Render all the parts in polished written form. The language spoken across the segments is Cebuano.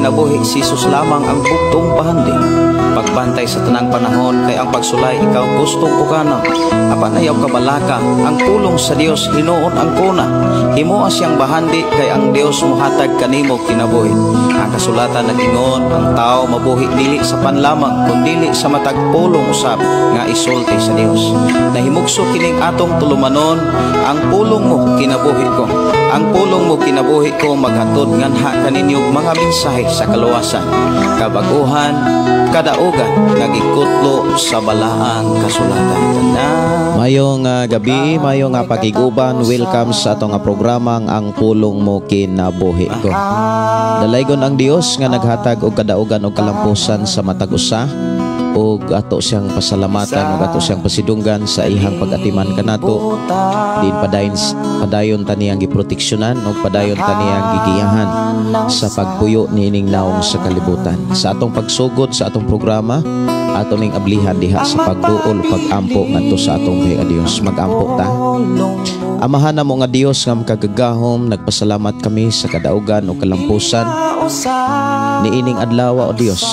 kinabuhi, si Jesus lamang ang bugtong bahandi. Pagbantay sa tanang panahon kay ang pagsulay ikaw gustong ukana. Apan ayaw kabalaka, ang pulong sa Dios hinuon ang kuna. Himoa siyang bahandi kay ang Dios mohatag kanimo kinabuhi. Ang kasulatan nag-ingon, ang tao mabuhi dili sa panlamang kundili sa matag pulong usab nga isulti sa Dios. Nahimugso kining atong tulumanon, ang pulong mo kinabuhi ko. Ang pulong mo kinabuhi ko maghatod nganha kaninyo mga mensahe sa kaluwasan, kabaguhan, kadaugan nga gikutlo sa balaang kasulatan. Tanan. Mayong gabi, mayong pakiguban, welcome sa atong programang Ang Pulong Mo Kinabuhi Ko. Dalaygon ang Dios nga naghatag og kadaugan og kalampusan sa matag usa, ug ato siyang pasalamatan ug ato siyang pasidunggan sa iyang pag-atiman kanato. Din padayon, padayon ta niyang giproteksyonan ug padayon ta niyang gigiyahan sa pagpuyo niining naong sa kalibutan. Sa atong pagsugod sa atong programa, ato ning ablihan diha sa pagduol, pagampo ngadto sa atong buhi nga Dios. Magampo ta. Amahan namo nga Dios nga makagagahom, nagpasalamat kami sa kadaugan ug kalampusan niining adlaw, o Dios.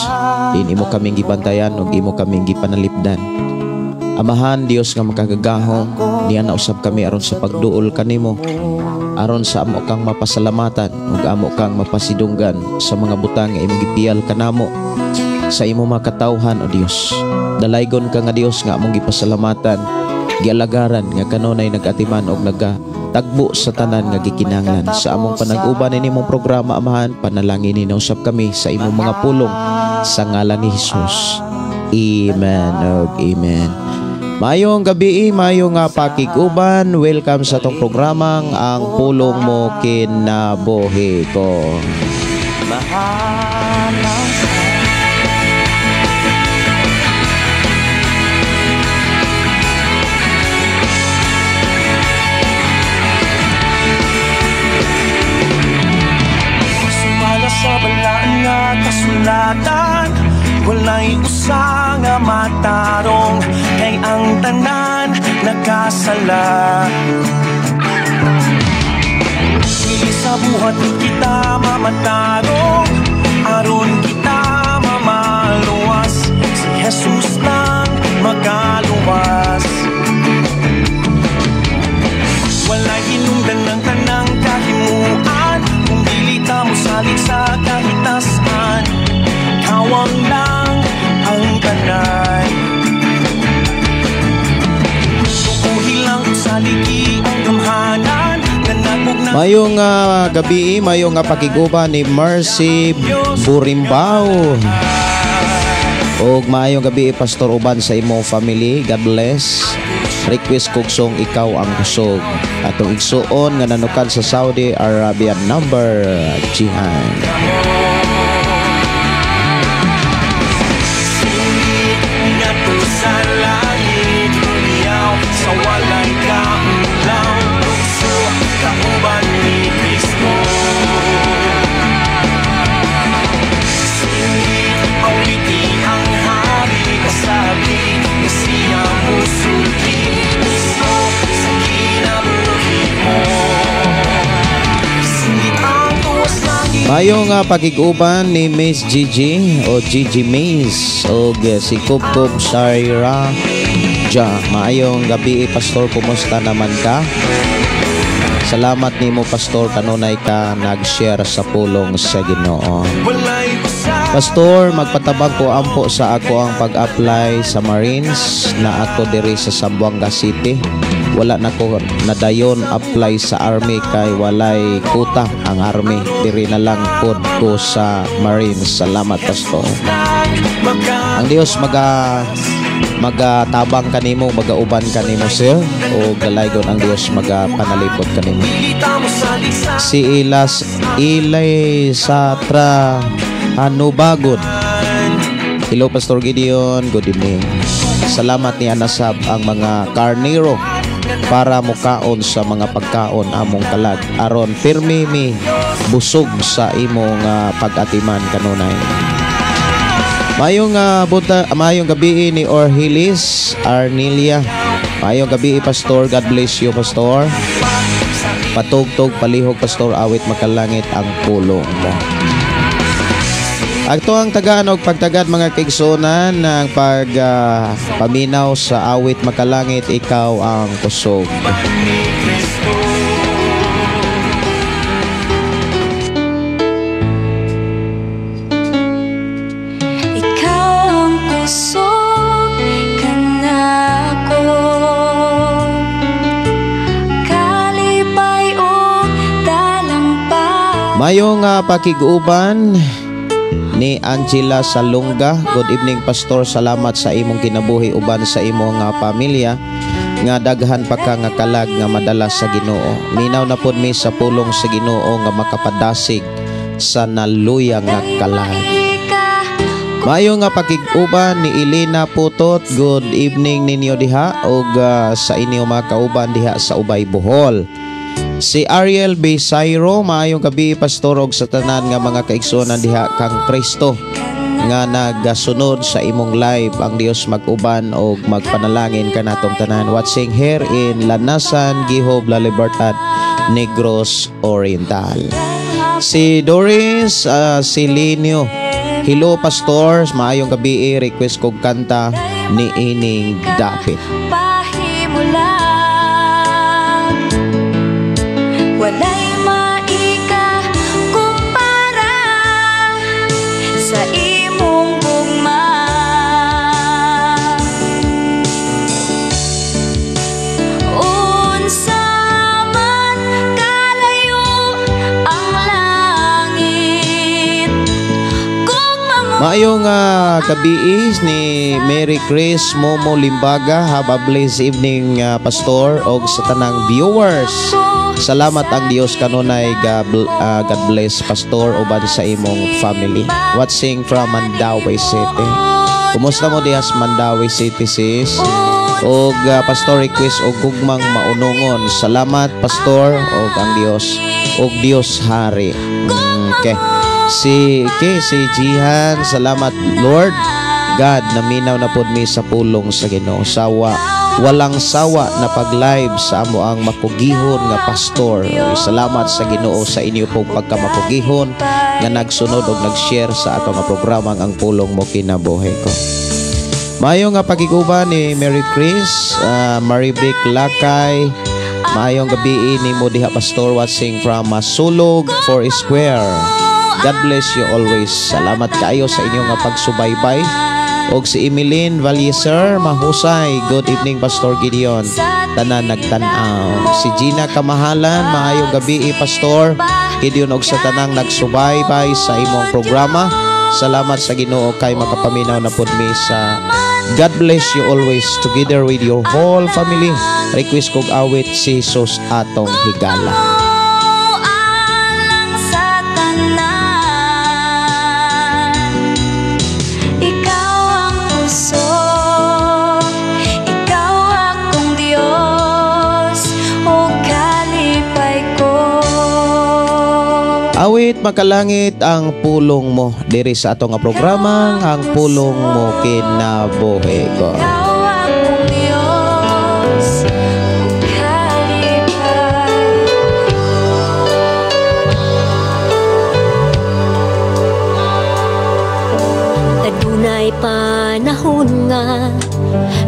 Din imo kaming gibantayan ug imo kaming gipanalipdan. Amahan Dios nga makagagahom, niya na usab kami aron sa pagduol kanimo, aron sa amo kang mapasalamatan ug amo kang mapasidunggan sa mga butang nga imong gipiyal kanamo sa imo makatawhan, o Dios. Dalaygon ka nga Dios nga among gipasalamatan, gialagaran nga kanunay nagatiman og nagatagbo sa tanan nga gikinahanglan sa among panag-uban ini mong programa. Amahan, panalangin ni usab kami sa imong mga pulong sa ngalan ni Jesus. Amen ug amen. Mayong gabi, mayong nga pakiguban. Welcome sa atong programang Ang Pulong Mo Kinabuhi Ko. Sumala sa balaan nga kasulatan, walay usa nga matarong, kay ang tanan nakasala. Dili sa buhat kita mamatarong, aron kita mamaluwas, si Jesus lang makaluwas. Walay hinungdan ng tanang kahimuan, kung dili ta mosalig sa kahitasan, kawang lang ang tanan. Tukuhi lang saligi ang gamhanan, nga nagbugna. Mayong gabi, mayong pakiguban ni Mercy Burimbao. Og maayong gabi, Pastor, uban sa imong family. God bless. Request kog song Ikaw ang Kusog. Atong igsuon nga nanukad sa Saudi Arabia, number Jihan. Singit ngadto sa langit, humiyaw sa walay kaulaw, lukso kauban ni Kristo. Singit awiti ang hari, kasabi nga siya musulti mismo sa kinabuhi mo. Singit ang tuwas langit. Mayong pakiguban ni Miss Gigi o Gigi Mays o si Kubkub Shaira Ja. Maayong gabi, Pastor, kumusta naman ka? Salamat nimo, Pastor, kanunay ka nag-share sa pulong sa Ginoo. Walay usa. Pastor, magpatabang ko ampo sa ako ang pag-apply sa Marines na ako diri sa Zamboanga City. Wala na ko nadayon apply sa Army kay walay kuta ang Army. Diri na lang pod ko sa Marines. Salamat, Pastor. Ang Dios magatabang kanimo, magauban kanimo, sir, o galaygon ang Dios magapanalipod kanimo. Si Ilas Ilay Satra Hanubagod. Hello, Pastor Gideon, good evening. Salamat ni Anasab ang mga karnero para mukaon sa mga pagkaon among kalag aron pirmi mi busog sa imong pag-atiman kanunay. Mayong bunta, mayong gabi ni Orhilis Arnilia. Mayong gabi, Pastor. God bless you, Pastor. Patugtog palihog, Pastor, awit Makalangit ang Pulong Mo. Agto ang tagaan og pagtagad, mga kaigsuonan, ng pag paminaw sa awit "Makalangit, Ikaw ang Kusog." Ni Kristo. Ikaw ang kusog kanako, kalipay ug talampati. Mayong pakig-uban ni Angela Salunga. Good evening, Pastor. Salamat sa imong kinabuhi uban sa imong pamilya nga daghan pa ka nga kalag nga madala sa Ginoo. Minaw na pod mi sa pulong sa Ginoo nga makapadasig sa naluya nga kalag. Mayo nga pakig-uban ni Elena Putot. Good evening ninyo diha ug sa inyo mga kauban diha sa Ubay, Bohol. Si Ariel B. Sairo, maayong gabi, Pastor, og sa tanan nga mga kaigsuonan diha kang Kristo nga nagasunod sa imong live. Ang Dios mag-uban og magpanalangin kanatong tanan. Watching here in Lanasan, Gihob, La Libertad, Negros Oriental. Si Doris Silinio. Hello, Pastor, maayong gabi, request kog kanta ni ining Dapit. Pahimulag, walay maikakumpara sa imong gugma. Unsa man kalayo ang langit, gugma mo. Maayong gabi ni Mary Chris Momo Limbaga. Have a blessed evening, Pastor, og sa tanang viewers. Salamat ang Dios kanunay. God bless, Pastor, uban sa imong family. Watching from Mandaue City. Kumusta mo diha sa Mandaue City, sis? Og Pastor, request og "Gugmang Maunongon". Salamat, Pastor, og ang Dios og Dios Hari. Okay. Si Jihan, salamat Lord God, naminaw na pod mi sa pulong sa Ginoo. Sawa walang sawa na pag-live sa amo ang makugihon nga pastor. Salamat sa Ginoo sa inyo pong pagkamakugihon nga nagsunod og nag-share sa ato nga programa ang Pulong Mo Kinabuhi Ko. Mayo nga pagiguban ni Mary Chris, Marivic Lakay. Maayong gabi nimo diha, Pastor, watching from Masulog, Four Square. God bless you always. Salamat kaayo sa inyong nga pagsubaybay. Og si Emeline Valieser, mahusay. Good evening, Pastor Gideon. Tanan nagtan-aw. Si Gina Kamahalan, maayong gabi, Pastor Gideon og sa tanang nagsubaybay sa imong programa. Salamat sa Ginoo kay makapaminaw na pud mi sa God bless you always together with your whole family. Request kog awit "Si Jesus Atong Higala". Alang sa tanan. Ikaw ang kusog, ikaw akong Diyos, o kalipay ko. Awit "Makalangit ang Pulong Mo" diri sa ato nga programa ang Pulong Mo Kinabuhi Ko. Ikaw akong Diyos, o kalipay. Adunay panahon nga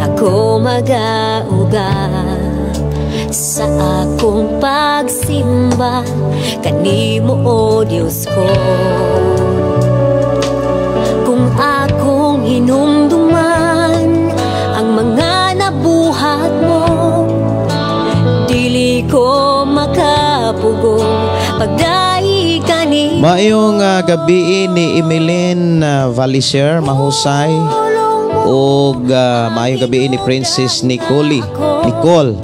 ako magauga sa akong pagsimba kanimo, o Dios ko. Kung akong hinumduman ang mga nabuhat mo, dili ko makapugong pagdaig kani. Maayong gabi ni Emeline Valiser, mahusay. Og maayong gabi ni Princess Nicole. Nicole.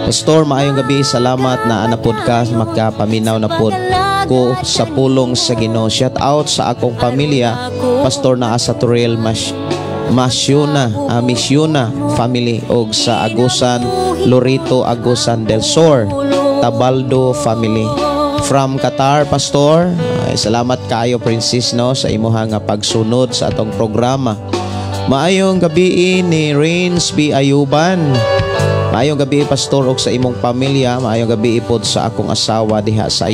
Pastor, maayong gabi. Salamat na anapod ka, makapaminaw na pod ko sa pulong sa Ginoo. Shout out sa akong pamilya, Pastor naa sa Toril Mas Masyuna, Misyuna family og sa Agusan, Lorito Agusan del Sur, Tabaldo family. From Qatar, Pastor. Ay, salamat kaayo, Princess, no, sa imuha nga pagsunod sa atong programa. Maayong gabi ni Rains B. Ayuban. Maayong gabi, Pastor, og sa imong pamilya, maayong gabi pod sa akong asawa diha sa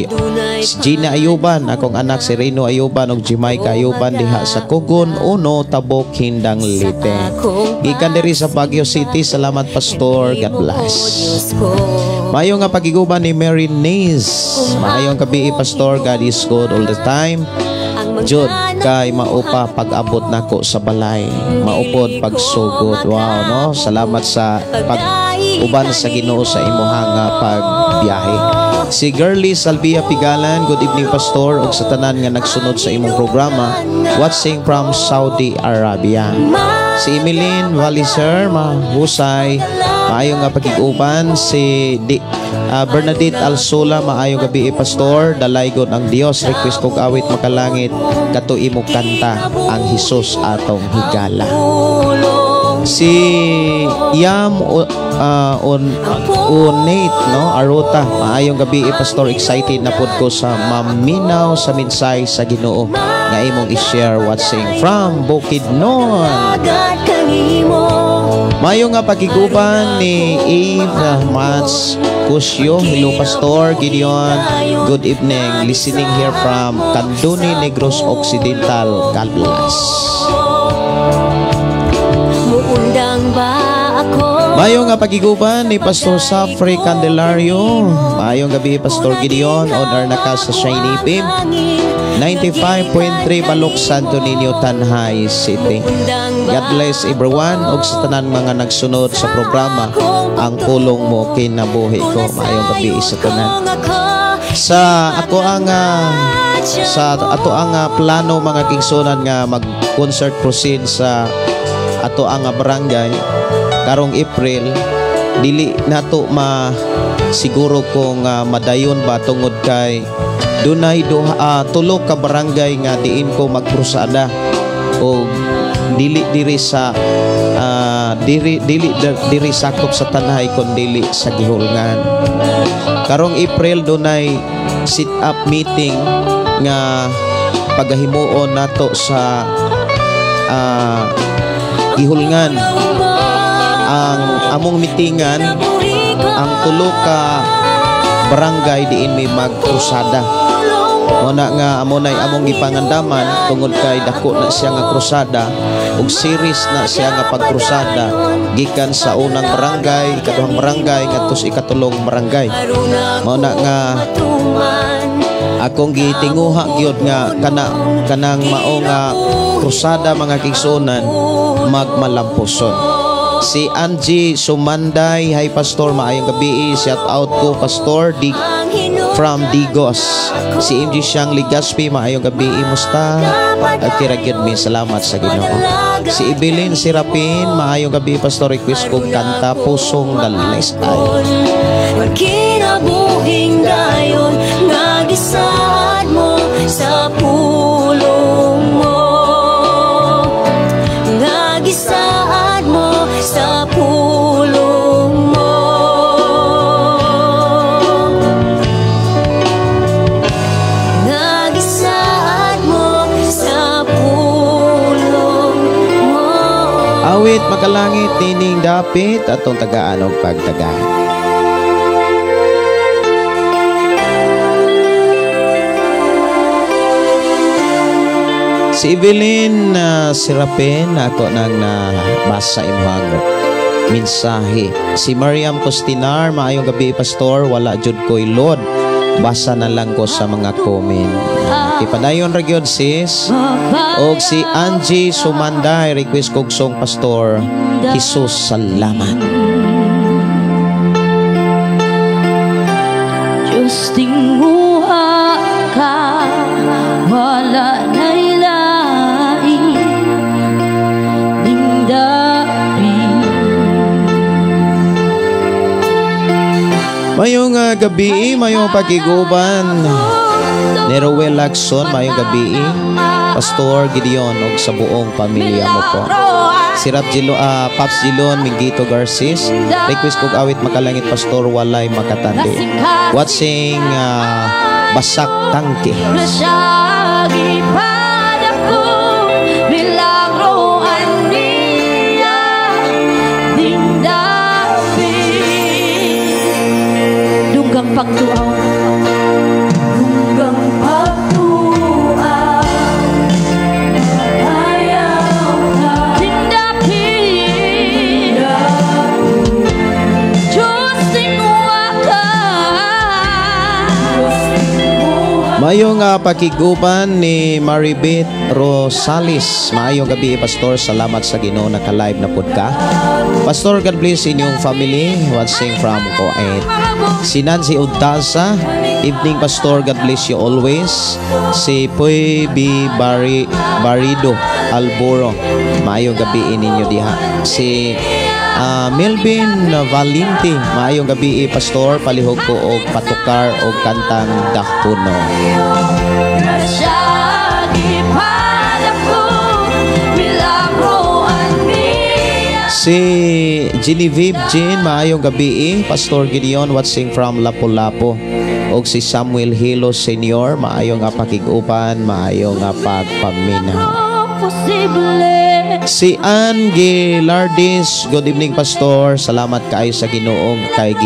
Si Gina Ayuban, akong anak si Reno Ayuban ug Jamaica Ayuban diha sa Kugon Uno, Tabok, Hindang, Leyte. Gikan diri sa Baguio City, salamat, Pastor. God bless. Maayong nga pagiguban ni Mary Nice. Maayong gabii, Pastor. God is good all the time. Jud kay maupa pag-abot nako sa balay. Maupod pagsugod. Wow, no? Salamat sa pag uban sa Ginoo sa imuhang nga pagbiyahe. Si Girlie Salvia Pigalan, good evening, Pastor, ug sa tanan nga nagsunod sa imong programa, watching from Saudi Arabia. Si Emmeline Valiser, mahusay, maayong nga pagiguban. Si Bernadette Alsola, maayong gabi, Pastor, dalaygon ang Dios, request kog awit makalangit, kato imong kanta, ang Hesus atong higala. Si Yam on Unate, no, Aruta, maayong gabi, Pastor, excited na pod ko sa maminaw sa mensahe sa Ginoo nga imong i-share, watching from Bukidnon. Mayo nga pagiguban ni Eve Mats Cusio. Hello, Pastor Gideon. Good evening. Listening here from Candoni, Negros Occidental. God bless. Muundang ba ako? Mayo nga pagiguban ni Pastor Safri Candelario. Maayong gabi, Pastor Gideon. On air na ka sa Shiny FM 95.3, Balok, Santo Niño, Tanjay City. God bless everyone ug sa tanan mga nagsunod sa programa Ang Pulong Mo Kinabuhi Ko. Maayong gabi sa tanan. Sa ato ang plano, mga kaigsuonan, nga mag-concert proceed sa ato ang barangay karong April, dili nato ma siguro kung madayon ba tungod kay dunay duha, tulo ka barangay nga diin ko magkrusada o dili diri sa diri dili diri sakop sa Tanjay kon dili sa Guihulngan. Karong April dunay sit up meeting nga pagahimuon nato sa Guihulngan. Ang among mitingan, ang tulo ka barangay diin may magkrusada. Mo na nga amo nay among gipangandaman tungod kay dako na siya nga krusada ug series na siya nga pagkrusada gikan sa unang barangay, ikaduhang barangay ngadto sa ikatulong barangay. Mao na nga akong gitinguha gyud nga kanang mao nga krusada, mga kaigsuonan, magmalampuson. Si Angie Sumanday, hi Pastor, maayong gabi. Shout out ko, Pastor Di from Digos. Si MG Siyang Ligaspi, maayong gabi, musta? Okay ra gyud mi, salamat sa Ginoo. Si Evelyn Serapin, maayong gabi, Pastor, request kog kanta Pusong Dalisay. Kinabuhing dayon nga gisaad mo sa pulong mo, nga gisaad mo sa pulong mo, nga gisaad mo sa pulong mo. Awit makalangit nining dapit atong tagaan og pagtagaan. Si Evelyn Serapin, ako nang nabasa imuhang mensahe. Si Mariam Costinar, maayong gabi, Pastor, wala jud ko'y load. Basa na lang ko sa mga comment. Ipadayon ra gyud, sis. Og si Angie Sumanday, request kog song, Pastor, Jesus Salamat. Diyos, tinguha ka, wala na'y lain ning dapit. Mayong gabi, mayong pagiguban ni Rowel Lacson, mayong gabi, Pastor Gideon og sa buong pamilya mo po. Si Rap Gilo, Paps Gilon Mingito Garcis, request kog awit makalangit, Pastor, Walay Makatandi. Watching Basak Tangke. Milagro aniya ning dapit. Dugang pagtuaw. Dugang Maayong pakiguban ni Maribeth Rosales. Maayong gabi, Pastor. Salamat sa Ginoo, naka-live na pud ka. Pastor, God bless inyong family. Watching from Kuwait. Si Nancy Udaza. Evening, Pastor. God bless you always. Si Puy B. Barido Alboro. Maayong gabi ninyo diha. Si Melvin Valente, maayong gabi, Pastor, palihog ko og patukar og kantang Dakuno. Grasya gipadako, milagro niya. Si Genevieve Jean, maayong gabi, Pastor Gideon, watching from Lapu-Lapu. Og si Samuel Hilo Senior, maayong nga pakig-uban, maayong nga pagpaminaw. Posible. Si Ann Gilardis, good evening, Pastor. Salamat kaayo sa Ginoo kay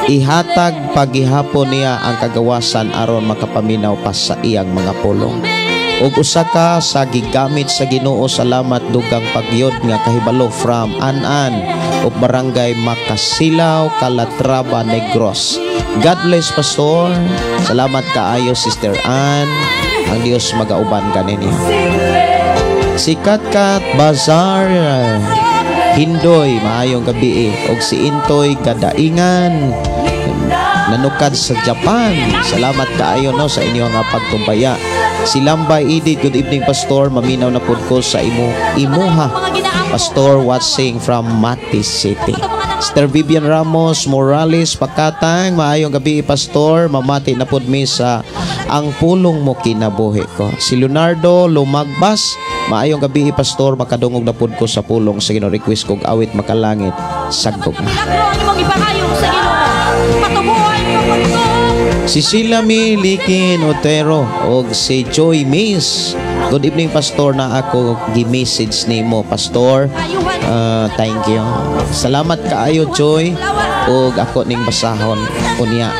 ihatag pagihapon niya ang kagawasan aron makapaminaw pa sa iyang mga pulong. Ug usa ka sa gigamit sa Ginoo, salamat, dugang pagyod nga kahibalo from An-an ug Barangay Makasilaw, Calatrava, Negros. God bless, Pastor. Salamat kaayo, Sister Ann. Ang Dios magauban kaninyo. Si Katkat Bazar Hindoy, maayong gabi. Og si Intoy Gadaingan, nanukad sa Japan. Salamat kaayo, no, sa inyong nga pagtumbaya. Si Lambay Edith, good evening, Pastor. Maminaw na pud ko sa imo imuha. Pastor, watching from Mati City. Sister Vivian Ramos Morales Pakatang, maayong gabi, Pastor. Mamati na pud mi sa Ang Pulong Mo Kinabuhi Ko. Si Leonardo Lumagbas, maayong gabi, Pastor, makadungog na pud ko sa pulong sa Ginoo. Request kog awit Makalangit sa Gugma. Milagro ang imong ipangayo sa Ginoo. Patubuhay mo pagtuo. Si Sheila Likin Otero og si Joy Miss. Good evening, Pastor, na ako gi-message nimo, Pastor. Thank you. Salamat kaayo, Joy, og ako ning basahon unya.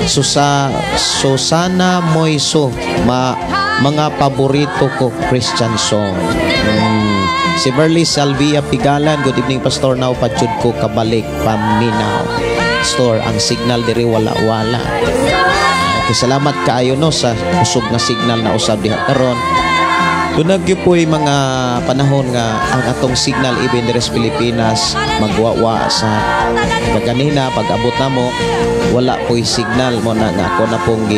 Susana Moiso, mga paborito ko Christian song. Si Berlie Salvia Pigalan, good evening, Pastor, now pa jud ko kabalik paminaw. Pastor, ang signal diri wala-wala. Okay, salamat kaayo, no, sa kusog nga signal na usab diha karon. Dunay po'y mga panahon nga ang atong signal even diri sa Pilipinas magwawa sa kaganina pag abot namo, wala po'y signal mo na nga ako na pong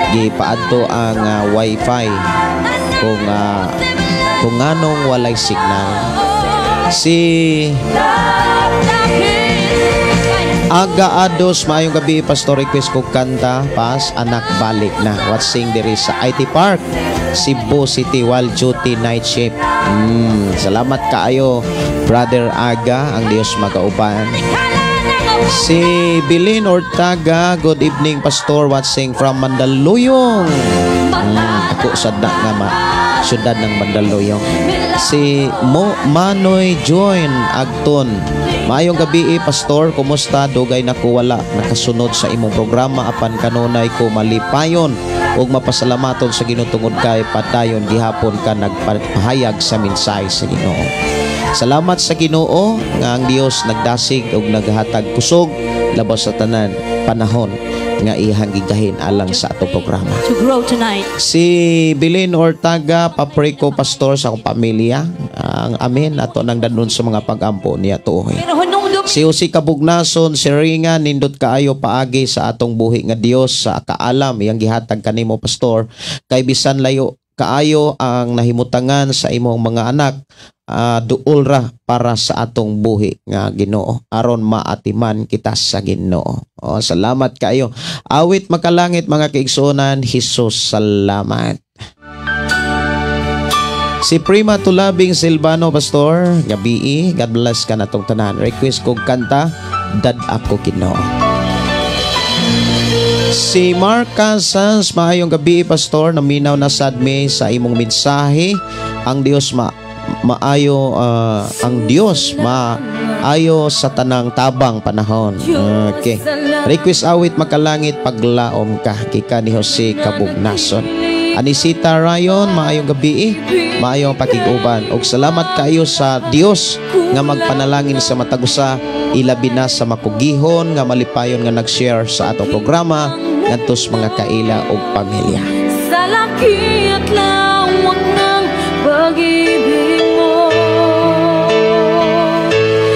gipaadto ang wifi kung nganong walay signal. Si Aga Ados, maayong gabi, Pastor, request ko kanta pas Anak Balik Na. Watching diri sa IT Park, Cebu City, while duty night shift. Salamat kaayo, Brother Aga, ang Dios magauban. Si Bilin Ortaga, good evening, Pastor, watching from Mandaluyong. Ako sad na nga ma syudad ng Mandaluyong. Si Mo Manoy Join Agton. Maayong gabi, Pastor, kumusta? Dugay na ko wala nakasunod sa imong programa, apan kanunay ko malipayon ug mapasalamaton sa Ginoo tungod kay padayon gihapon ka nagpahayag sa mensahe sa Ginoo. Salamat sa Ginoo nga ang Dios nagdasig ug naghatag kusog, labaw sa tanan panahon nga iyang gigahin alang sa atong programa. To grow tonight. Si Bilin Ortaga, papriko, Pastor, sa akong pamilya. Ang amin ato nang danon sa mga pagampo niya tuoy. Pero hunong Si Jose Kabugnason, si Ringa, nindot kaayo paagi sa atong buhi nga Dios sa kaalam iyang gihatag kanimo, Pastor, kay bisan layo kaayo ang nahimutangan sa imong mga anak, duol ra para sa atong buhi nga Ginoo aron maatiman kita sa Ginoo. Oh, salamat kaayo. Awit Makalangit, mga kaigsuonan, Jesus Salamat. Si Prima Tulabing Silvano, Pastor, gabi, God bless ka natong tanan. Request kog kanta, Dad Ako Ginoo. Si Mark Casas, maayong gabi, Pastor, naminaw na sad mi sa imong mensahe. Ang Dios ma maayo ang Dios maayo sa tanang tabang panahon. Okay. Request awit Makalangit, Paglaom Ka, gikan ni Jose Kabugnason. Anisita Rayon, maayong gabi, maayong pakig-uban. Og salamat kaayo sa Dios nga magpanalangin sa matag usa, ilabi na sa makugihon nga malipayon nga nag-share sa atong programa. ngadto sa mga kaila ug pamilya. Sa laki at lawak ng pag-ibig mo,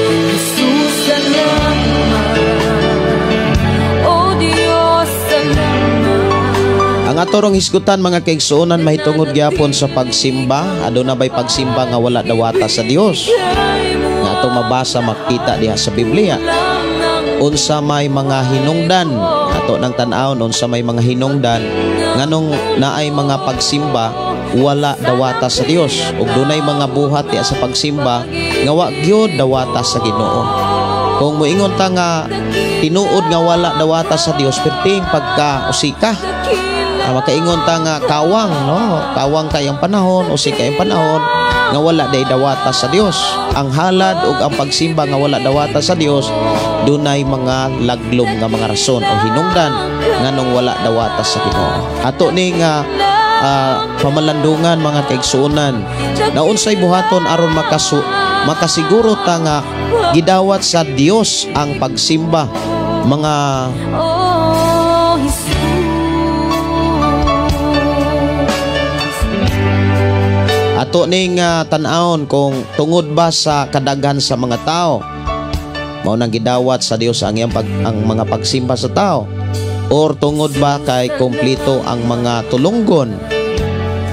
Jesus, salamat. O Diyos, salamat. Ang ato rong hisgutan, mga kaigsuonan, mahitungod gyapon sa pagsimba. Aduna bay pagsimba nga wala dawata sa Dios? Nga atong mabasa, makita diha sa Biblia. Unsa may mga hinungdan ato nang tan-awon? Unsa may mga hinungdan nganong naay mga pagsimba wala dawata sa Dios ug dunay mga buhat diha sa pagsimba nga wa gyud dawata sa Ginoo? Kung moingon ta nga tinuod nga wala dawata sa Dios, perting pagka usika. Makaingon ta nga kawang, no, kawang kayang panahon, usika yung panahon nga wala day dawata sa Dios. Ang halad ug ang pagsimba nga wala dawata sa Dios, dunay mga laglom nga mga rason o hinungdan nganong wala dawata sa Ginoo. Ato ni nga pamalandungan, mga kaigsuonan, na unsay buhaton aron makasiguro ta nga gidawat sa Dios ang pagsimba, mga Oh, Jesus. Ato ning tan-awon kung tungod ba sa kadaghan sa mga tao mao nang gidawat sa Dios ang iyang ang mga pagsimba sa tao, or tungod ba kay kompleto ang mga tulunggon,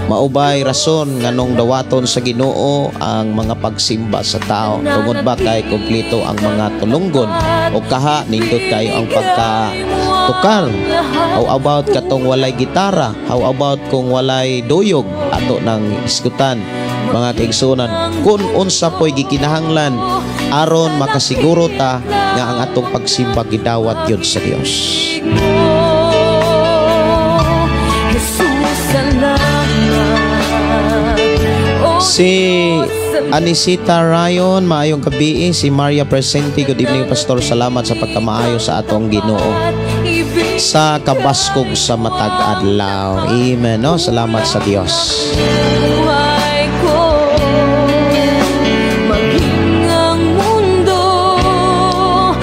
maubay rason nganong dawaton sa Ginoo ang mga pagsimba sa tao? Tungod ba kay kompleto ang mga tulunggon o kaha nindot kayo ang pagkatukar? How about katong walay gitara? How about kung walay duyog? Ato nang isgutan, mga kaigsuonan, kung unsa po'y gikinahanglan aron makasiguro ta nga ang atong pagsimba gidawat gyud sa Dios. Jesus, salamat. Oh, Si Anisita Rayon, maayong gabi. Si Maria Presente, good evening, Pastor. Salamat sa pagkamaayo sa atong Ginoo sa kabaskog sa matag adlaw. Amen. No? Salamat sa Dios. Buhay ko, maging ang mundo.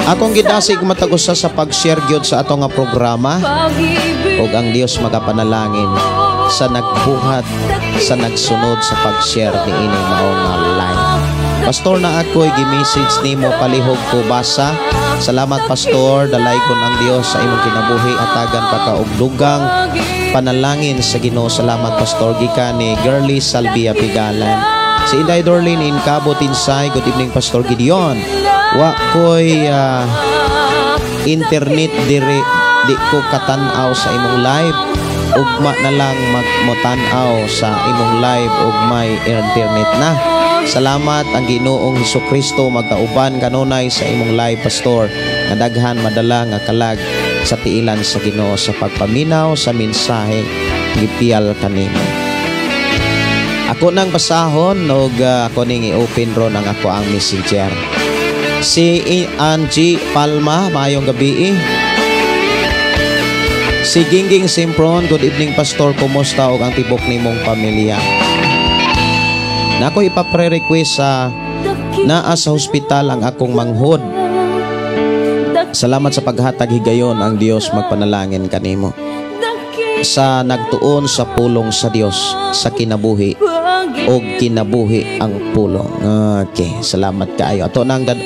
Akong gidasig matag usa sa pag-share gyud sa atong nga programa Pag-ibig ug ang Dios magapanalangin sa nagbuhat, sa nagsunod sa pag-share niini mao nga live. Pastor, na ako'y gi-message nimo, palihog ko basa. Salamat, Pastor, dalaygon ang Dios sa imong kinabuhi, hatagan pa ka og dugang panalangin sa Ginoo. Salamat, Pastor, gikan ni Girly Salvia Pigalan. Si Inday Dorlene in Cabo Tinsay, good evening, Pastor Gideon. Wa ko'y internet diri, di ko katan-aw sa imong live. Ugma na lang magmotan-aw sa imong live ug may internet na. Salamat, ang Ginoong Hesus Kristo magkauban kanunay sa imong live, Pastor. Nga daghan madala nga kalag sa tiilan sa Ginoo sa pagpaminaw sa mensahe gipiyal kanimo. Ako nang basahon og ako ning i-open ron ang ako ang Messenger. Si Angie Palma, maayong gabi. Si Gingging Simpron, good evening, Pastor, kumusta og ang tibok nimong pamilya? Nako ipapre-request sa naa sa hospital ang akong manghod. Salamat sa paghatag higayon, ang Dios magpanalangin kanimo. Sa nagtuon sa pulong sa Dios sa kinabuhi og kinabuhi ang pulong. Okay, salamat kaayo. Ato nang dad,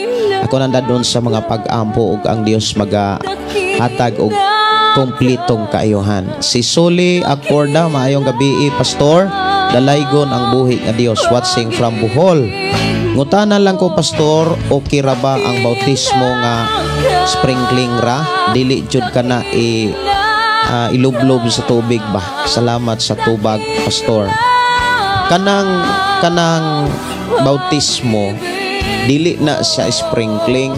ako nang dadon sa mga pag-ampo ug ang Dios magahatag og komplitong kaayuhan. Si Suli Acorda, maayong gabi, Pastor. Dalaygon ang buhi nga Dios, watching from Bohol. Ngutana lang ko, Pastor, okay ra ba ang bautismo nga sprinkling ra? Dili jud ka na ilublob sa tubig ba? Salamat sa tubag, Pastor. Kanang bautismo dili na siya sprinkling.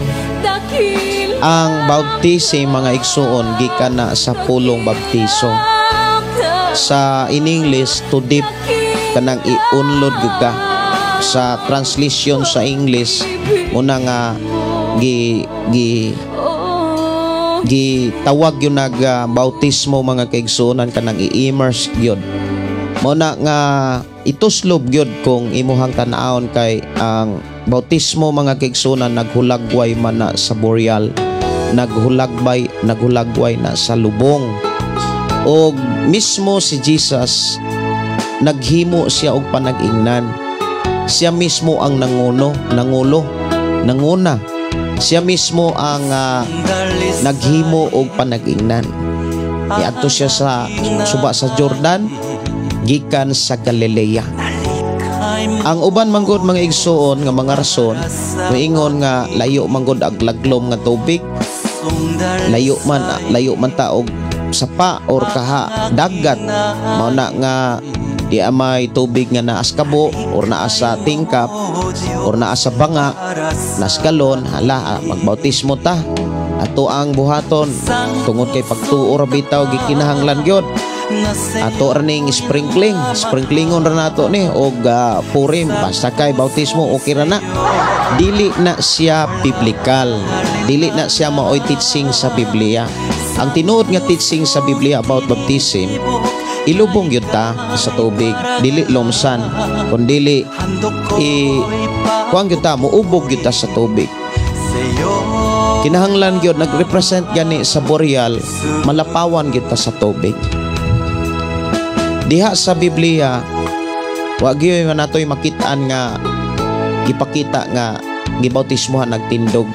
Ang bautism, mga igsuon, gikan na sa pulong baptiso. Sa in English, to dip, kanang iunlod gyud ka. Sa translation sa English muna nga gi gi gitawag yun nag bautismo, mga kaigsuonan, kanang i-immerse gyud mo na nga ituslob gyud kung imuhang tan-awon, kay ang bautismo, mga kaigsuonan, naghulagway man na sa burial, naghulagbay naghulagway na sa lubong. Og mismo si Jesus, naghimo siya og panag-ingnan. Siya mismo ang nanguno, nangulo, nanguna. Siya mismo ang naghimo og panag-ingnan. Niadto siya sa suba sa Jordan gikan sa Galilea. Ang uban manggod, mga igsuon, nga mga rason, moingon nga layo manggod ag laglom nga tubig, layo man ta og sapa or kaha dagat, mao na nga di amay tubig nga naa sa kabo or naa sa tingkap or naa sa banga, nas galon, hala, magbautismo ta, ato ang buhaton tungod kay pagtuo ra bitaw gikinahanglan gyud, ato ra ning sprinkling, sprinklingon ra nato ni og purim, basta kay bautismo, okay ra na. Dili na siya biblical, dili na siya maoy teaching sa Biblia. Ang tinuod nga teaching sa Biblia about baptism, ilubong gyud ta sa tubig, dili lumsan, kundili i kuan gyud ta, muubog gyud ta sa tubig. Kinahanglan gyud nagrepresent gani sa burial, malapawan gyud ta sa tubig. Diha sa Biblia, wa gyud man natoy makitaan nga gipakita nga gibautismuhan nagtindog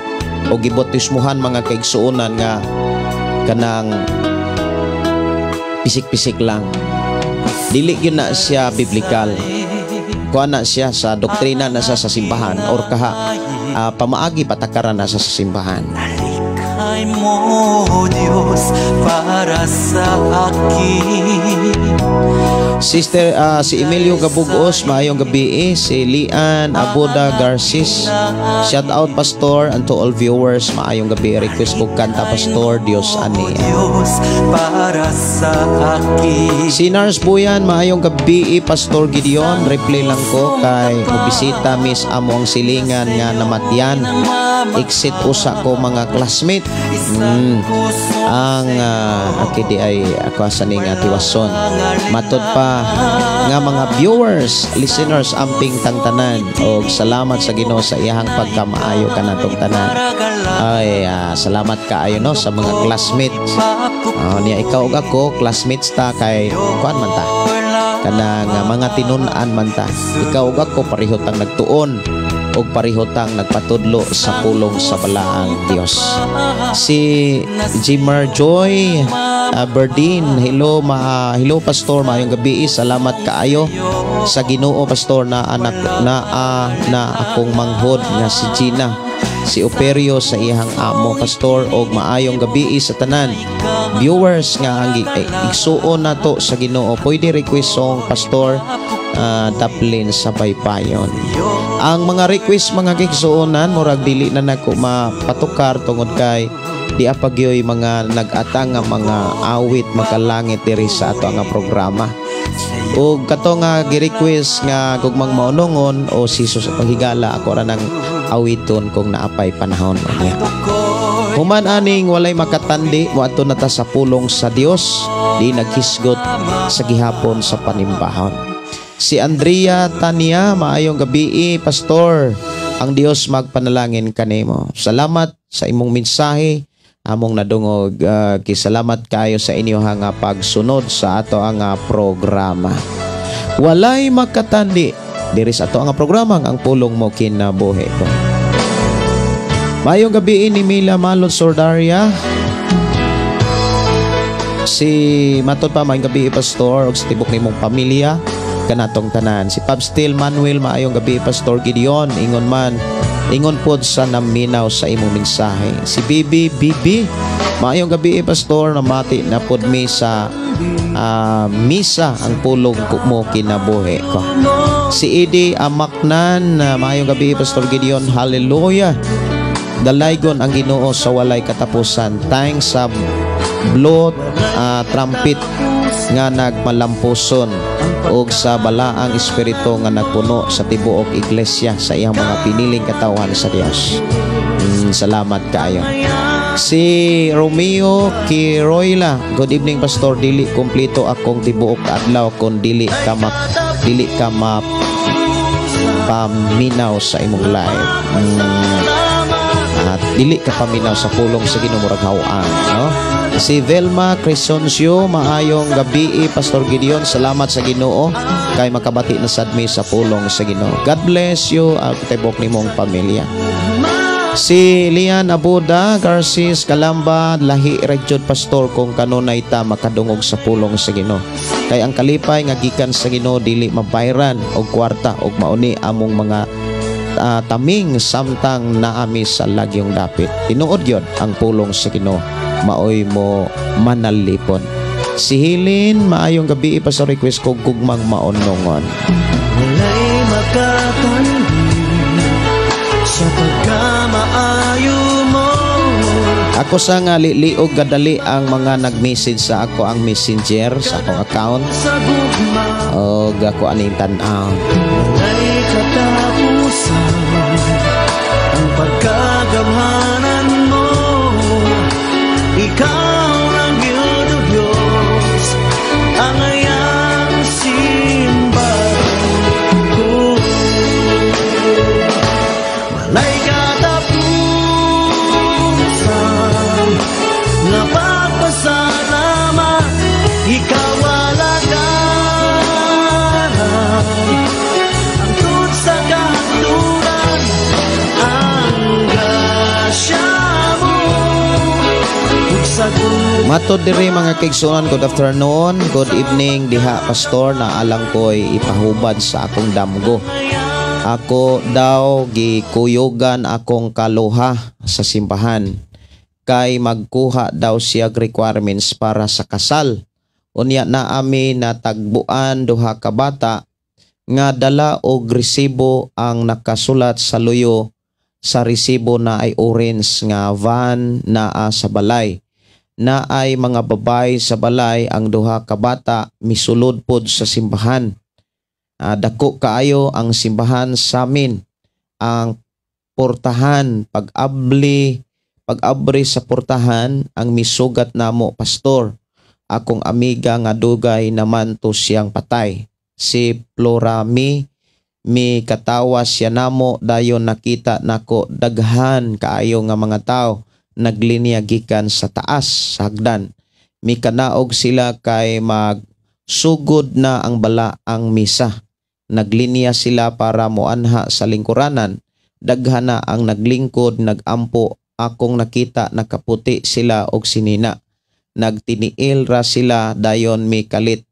o gibautismuhan, mga kaigsuonan, nga kanang pisik-pisik lang. Dili gyud na siya biblical. Kuha na siya sa doktrina na sa simbahan or kaha pamaagi patakaran na sa simbahan. Ay mo, Diyos, para sa akin. Sister, si Emilio Gabugos, maayong gabi eh. Si Lian Abuda Garcis. Shout out, Pastor, and to all viewers, maayong gabi. Request ko kanta, Pastor, Dios ani. Diyos, para sa akin. Si Nars Buyan, maayong gabi eh, Pastor Gideon. Reply lang ko kay mobisita miss amo ang silingan nga namatyan. Exit usa ko mga classmate. Ang aki di ay ako sa ning tiwason. Matod pa nga mga viewers, listeners, amping tang tanan og salamat sa Ginoo sa iyahang pagkamaayo kanatong tanan. Ay, salamat kaayo, no, sa mga classmates. Oh, niya ikaw ug ako classmates ta kay kuan man ta. Kanang mga tinun-an man ta. Ikaw ug ako pareho tang nagtuon ug pareho tang nagpatudlo sa pulong sa balaang Dios. Si Jimmer Joy Berdin, hello ma, hello Pastor, maayong gabi. Salamat kaayo sa Ginoo, Pastor, na anak na na akong manghod nga si Gina, si Operio sa iyang amo, Pastor, og maayong gabi sa tanan viewers nga ang igsuon nato sa Ginoo. Pwede request song, Pastor, Daplin sa Baybayon. Ang mga request, mga kaigsuonan, murag dili na nako mapatukar tungod kay di apagyoy mga nag-atang nga mga awit makalangit diri sa ato nga programa. Ug kato nga gi-request nga gugmang maunongon o si Jesus atong higala, ako ra nang awiton kung naapay panahon niya. Human aning "Walay Makatandi", moadto na ta sa pulong sa Dios di naghisgot sa gihapon sa panimbahon. Si Andrea Tania, maayong gabi, Pastor. Ang Dios magpanalangin kanimo. Salamat sa imong mensahe among nadungog. Kisalamat kayo sa inyo nga pagsunod sa ato ang programa "Walay Makatandi" diri sa ato ang programa "Ang Pulong Mo Kinabuhi Ko". Maayong gabi ni Mila Malod Sordaria. Si matod pa, maayong gabi, Pastor, ug sa tibok nimong pamilya kanatong tanan. Si Pabstil Manuel, maayong gabi, Pastor Gideon, ingon man ingon pod sa naminaw sa imong mensahe. Si Bibi Bibi, maayong gabi, Pastor, namati na pod mi sa misa "Ang Pulong Mo Kinabuhi Ko". Si Idi Amaknan, maayong gabi, Pastor Gideon, hallelujah. Dalaygon ang Ginoo sa walay katapusan. Thanks sa blow trumpet nga nagmalampuson ug sa balaang espiritu nga nagpuno sa tibuok iglesia sa iyang mga piniling katawhan sa Dios. Salamat kaayo. Si Romeo Kiroyla, good evening, Pastor, dili kumpleto akong tibuok adlaw kon dili ka ma paminaw sa imong live. At dili ka paminaw sa pulong sa Ginoo, murag hawaan, no? Si Velma Crescencio, maayong gabi, Pastor Gideon. Salamat sa Ginoo kay makabati na sad mi sa pulong sa Ginoo. God bless you at tibok nimong pamilya. Si Lian Abuda Garcis Kalamba, lahi ra jud, Pastor, kung kanunay ta makadungog sa pulong sa Ginoo. Kay ang kalipay nga gikan sa Ginoo dili mabayran og kwarta og mauni among mga taming samtang naami sa lagyong dapit. Tinuod gyud ang pulong sa Ginoo maoy mo manalipon. Si Hilin, maayong gabi, Pastor, request ko Gugmang Maunongon. Walay makatandi sa pagkamaayo mo. Ako sa nga liliog gadali ang mga nag-message sa ako ang Messenger sa akong account Sa gugma og ako aning tan-aw. Walay katapusan ang pagkagamhanan mo. Ikaw lang yun, O Diyos, ang ayang simbahon ko. Walay katapusan nga pagpasalamat. Ikaw alagaran hangtod sa kahangturan. Ang grasya mo ug sa Matod diri, mga kaigsuonan, good afternoon, good evening diha, Pastor, na alang ko'y ipahubad sa akong damgo. Ako daw gikuyogan akong kaluha sa simbahan kay magkuha daw siya requirements para sa kasal. Unya na ami natagbuan duha ka bata nga dala og resibo. Ang nakasulat sa luyo sa resibo na ay orange nga van naa sa balay na ay mga babay sa balay. Ang duha ka bata misulod pod sa simbahan. Dako kaayo ang simbahan sa amin. Ang portahan, pag-abri sa portahan, ang misugat namo, Pastor, akong amiga nga dugay naman to siyang patay. Si Florami, mi katawa siya namo. Dayon nakita nako daghan kaayo nga mga tao naglinya gikan sa taas sa hagdan. Mikanaog sila kay magsugod na ang bala ang misa. Naglinya sila para moanha sa lingkuranan. Daghan na ang naglingkod, nagampo. Akong nakita nakaputi sila og sinina. Nagtiniil ra sila, dayon mikalit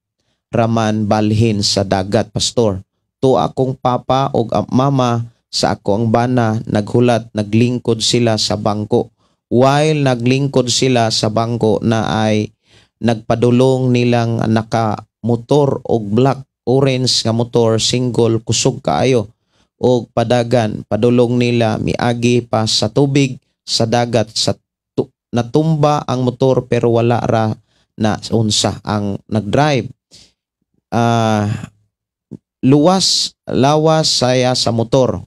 raman balhin sa dagat, Pastor. To akong papa og mama sa ako ang bana naghulat, naglingkod sila sa bangko. While naglingkod sila sa bangko na ay nagpadulong nilang naka motor og black orange nga motor single, kusog kaayo og padagan. Padulong nila miagi pa sa tubig sa dagat sa natumba ang motor pero wala ra na unsa ang nagdrive. Luwas lawas saya sa motor.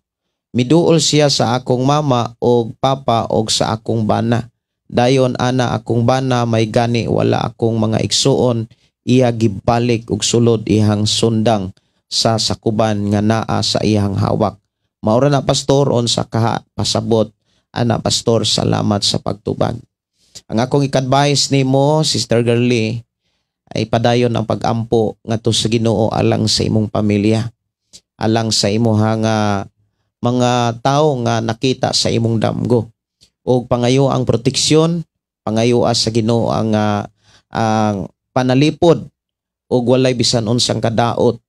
Miduol siya sa akong mama og papa og sa akong bana. Dayon ana akong bana, may gani wala akong mga igsuon, iya gibalik og sulod ihang sundang sa sakuban nga naa sa iyang hawak. Maura na, Pastor, unsa kaha pasabot ana, Pastor? Salamat sa pagtubag. Ang akong i-advise nimo, Sister Girlie, ay padayon ang pagampo ngadto sa Ginoo alang sa imong pamilya, alang sa imuha nga mga tao nga nakita sa imong damgo. Og pangayo ang proteksyon, pangayo sa Ginoo ang panalipod og walay bisan unsang kadaot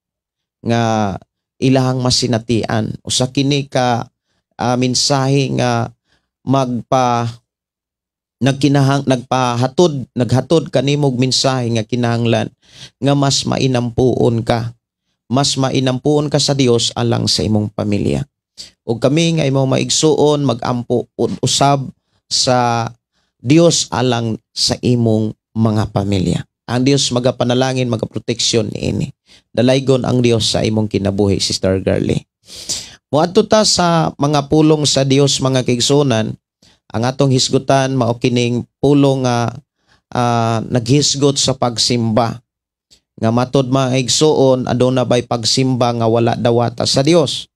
nga ilahang masinatian. Usa kini ka mensahe nga magpa nagkinahang nagpahatod naghatod kanimog mensahe nga kinahanglan nga mas mainampuon ka sa Dios alang sa imong pamilya. Ug kami nga imong maigsuon, magampo usab sa Dios alang sa imong mga pamilya. Ang Dios magapanalangin, magaproteksyon niini. Dalaygon ang Dios sa imong kinabuhi, Sister Girlie. Moadto ta sa mga pulong sa Dios, mga kaigsuonan. Ang atong hisgutan mao kining pulong nga naghisgot sa pagsimba. Nga matod, mga igsuon, aduna bay pagsimba nga wala dawata sa Dios?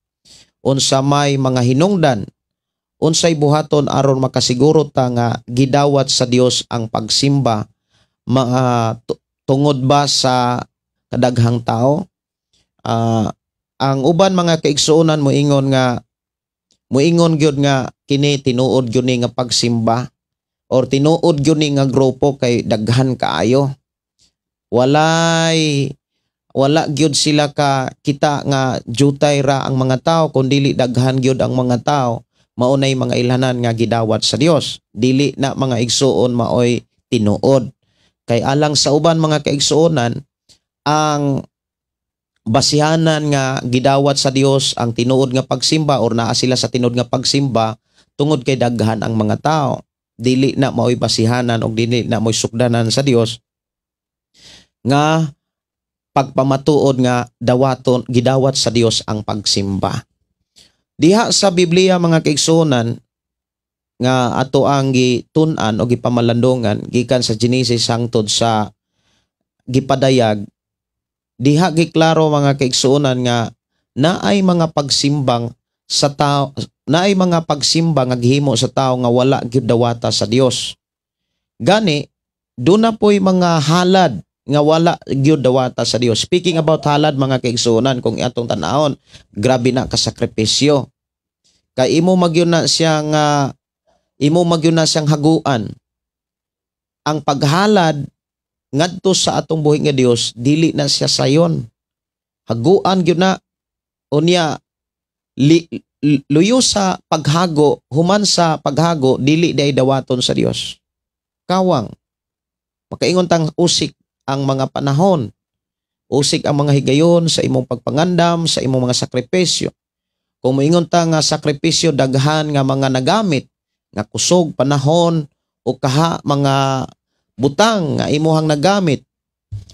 Unsa may mga hinungdan Unsay buhaton aron makasiguro ta nga gidawat sa Dios ang pagsimba tungod ba sa kadaghang tao? Ang uban, mga kaigsuonan, moingon gyud nga kini tinuod gyud ni nga pagsimba or tinuod gyud ni nga grupo kay daghan kaayo. Wala gyud sila ka kita nga jutay ra ang mga tao, kun dili daghan gyud ang mga tao, maunay mga ilhanan nga gidawat sa Dios. Dili na, mga igsuon, maoy tinuod. Kay alang sa uban, mga kaigsuonan, ang basihanan nga gidawat sa Dios ang tinuod nga pagsimba or naa sila sa tinuod nga pagsimba tungod kay daghan ang mga tao. Dili na maoy basihanan og dili na maoy sukdanan sa Dios nga pagpamatuod nga dawaton gidawat sa Dios ang pagsimba. Diha sa Biblia, mga kaigsuonan, nga ato ang gitun-an o gipamalandungan gikan sa Genesis hangtod sa gipadayag, diha giklaro, mga kaigsuonan, nga naay mga pagsimbang sa tao, naay mga pagsimba nga gihimo sa tao nga wala gyud dawata sa Dios. Gani duna po'y mga halad nga wala gyud dawata sa Dios. Speaking about halad, mga kaigsuonan, kung atong tan-awon, grabe na kasakripisyo. Kay imo magyud na siyang haguan. Ang paghalad ngadto sa atong buhi nga Dios, dili na siya sayon. Haguan gyud na. Unya luyo sa paghago, human sa paghago, dili day dawaton sa Dios. Kawang. Makaingon tang usik ang mga panahon. Usik ang mga higayon sa imong pagpangandam, sa imong mga sakripisyo. Kung moingon ta nga sakripisyo, daghan nga mga nagamit, nga kusog, panahon, o kaha mga butang nga imuhang nagamit,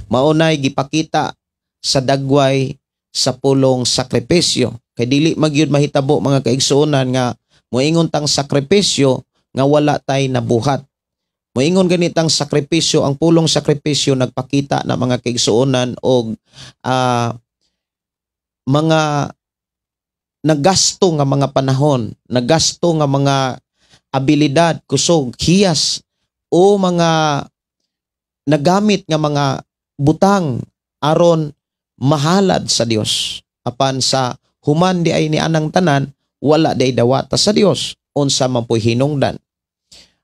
maunay gipakita sa dagway sa pulong sakripisyo. Kay dili magyud mahitabo, mga kaigsuonan, nga moingon tang sakripisyo nga wala tay nabuhat. Moingon ganitang sakripisyo, ang pulong sakripisyo nagpakita na, mga kaigsuonan, og mga nagasto nga mga panahon, nagasto nga mga abilidad, kusog, hiyas o mga nagamit nga mga butang aron mahalad sa Dios. Apan sa human di ay ni anang tanan, wala di ay dawata sa Dios, unsa man po'y hinungdan?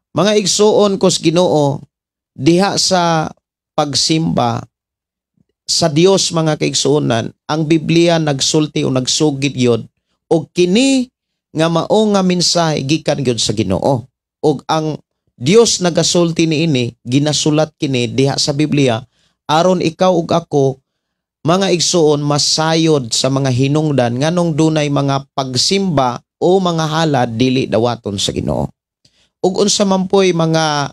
Mga igsuon kos Ginoo, diha sa pagsimba sa Dios, mga kaigsuonan, ang Biblia nagsulti o nagsugid gyud og kini nga mao nga mensahe gikan gyud sa Ginoo. Og ang Dios nagasulti niini, ginasulat kini diha sa Biblia aron ikaw ug ako, mga igsuon, masayod sa mga hinungdan nganong dunay mga pagsimba o mga halad dili dawaton sa Ginoo. Ug unsa man po'y mga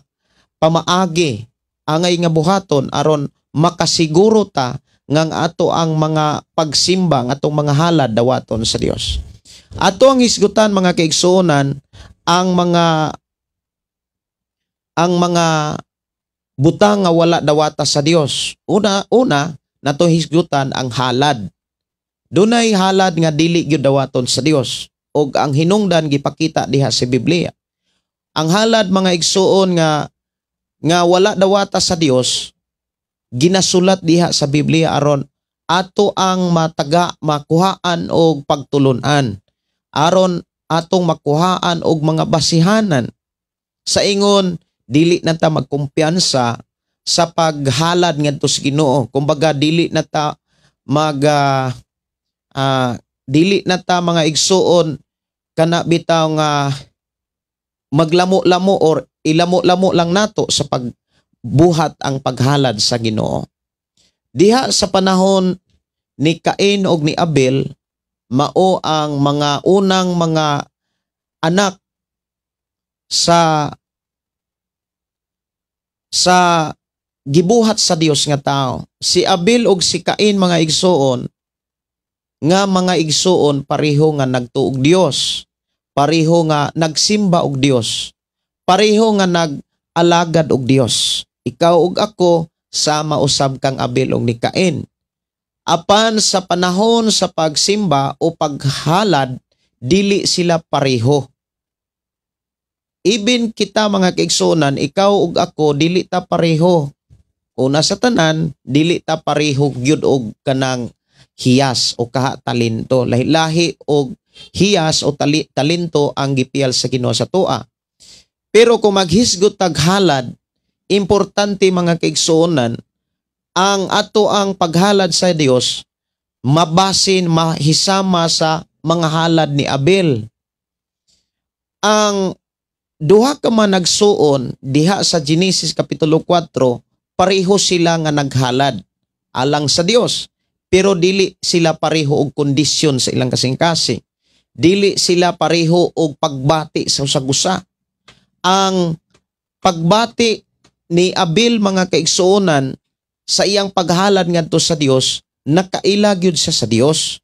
pamaagi angay nga buhaton aron makasiguro ta nga ang ato ang mga pagsimba, ang atong mga halad dawaton sa Dios? Ato ang hisgutan, mga kaigsuonan, ang mga butang nga wala dawata sa Dios. Una una nato hisgutan ang halad. Dunay halad nga dili gyud dawaton sa Dios ug ang hinungdan gipakita diha sa Biblia. Ang halad, mga igsuon, nga nga wala dawata sa Dios, ginasulat diha sa Biblia aron ato ang mataga makuhaan og pagtulunan, aron atong makuhaan og mga basihanan sa ingon dili na ta magkumpiyansa sa paghalad ngadto sa Ginoo. Kumbaga dili na ta, mga igsuon, kana bitaw nga maglamo-lamo or ilamo-lamo lang nato sa pagbuhat ang paghalad sa Ginoo. Diha sa panahon ni Cain og ni Abel, mao ang mga unang mga anak sa gibuhat sa Dios nga tao. Si Abel og si Cain, mga igsuon, nga mga igsuon, pareho nga nagtuog Dios, pareho nga nagsimba og Dios, pareho nga nag-alagad og Dios. Ikaw ug ako sama usab kang Abel og ni Cain. Apan sa panahon sa pagsimba o paghalad, dili sila pareho. Even kita, mga kaigsuonan, ikaw ug ako, dili ta pareho. Una sa tanan, dili ta pareho gyud og kanang hiyas o kaha talento. Lahi-lahi og hiyas o talento ang gipiyal sa Ginoo sa atoa. Pero kung maghisgot tag halad, importante, mga kaigsuonan, ang ato ang paghalad sa Dios mabasin, mahisama sa mga halad ni Abel. Ang duha ka man nagsuon diha sa Genesis kapitulo 4, pareho sila nga naghalad alang sa Dios, pero dili sila pareho og kondisyon sa ilang kasing-kasing. Dili sila pareho og pagbati sa usag-usa. Ang pagbati ni Abel, mga kaigsuonan, sa iyang paghalad ngadto sa Dios, nakaila gyud siya sa Dios.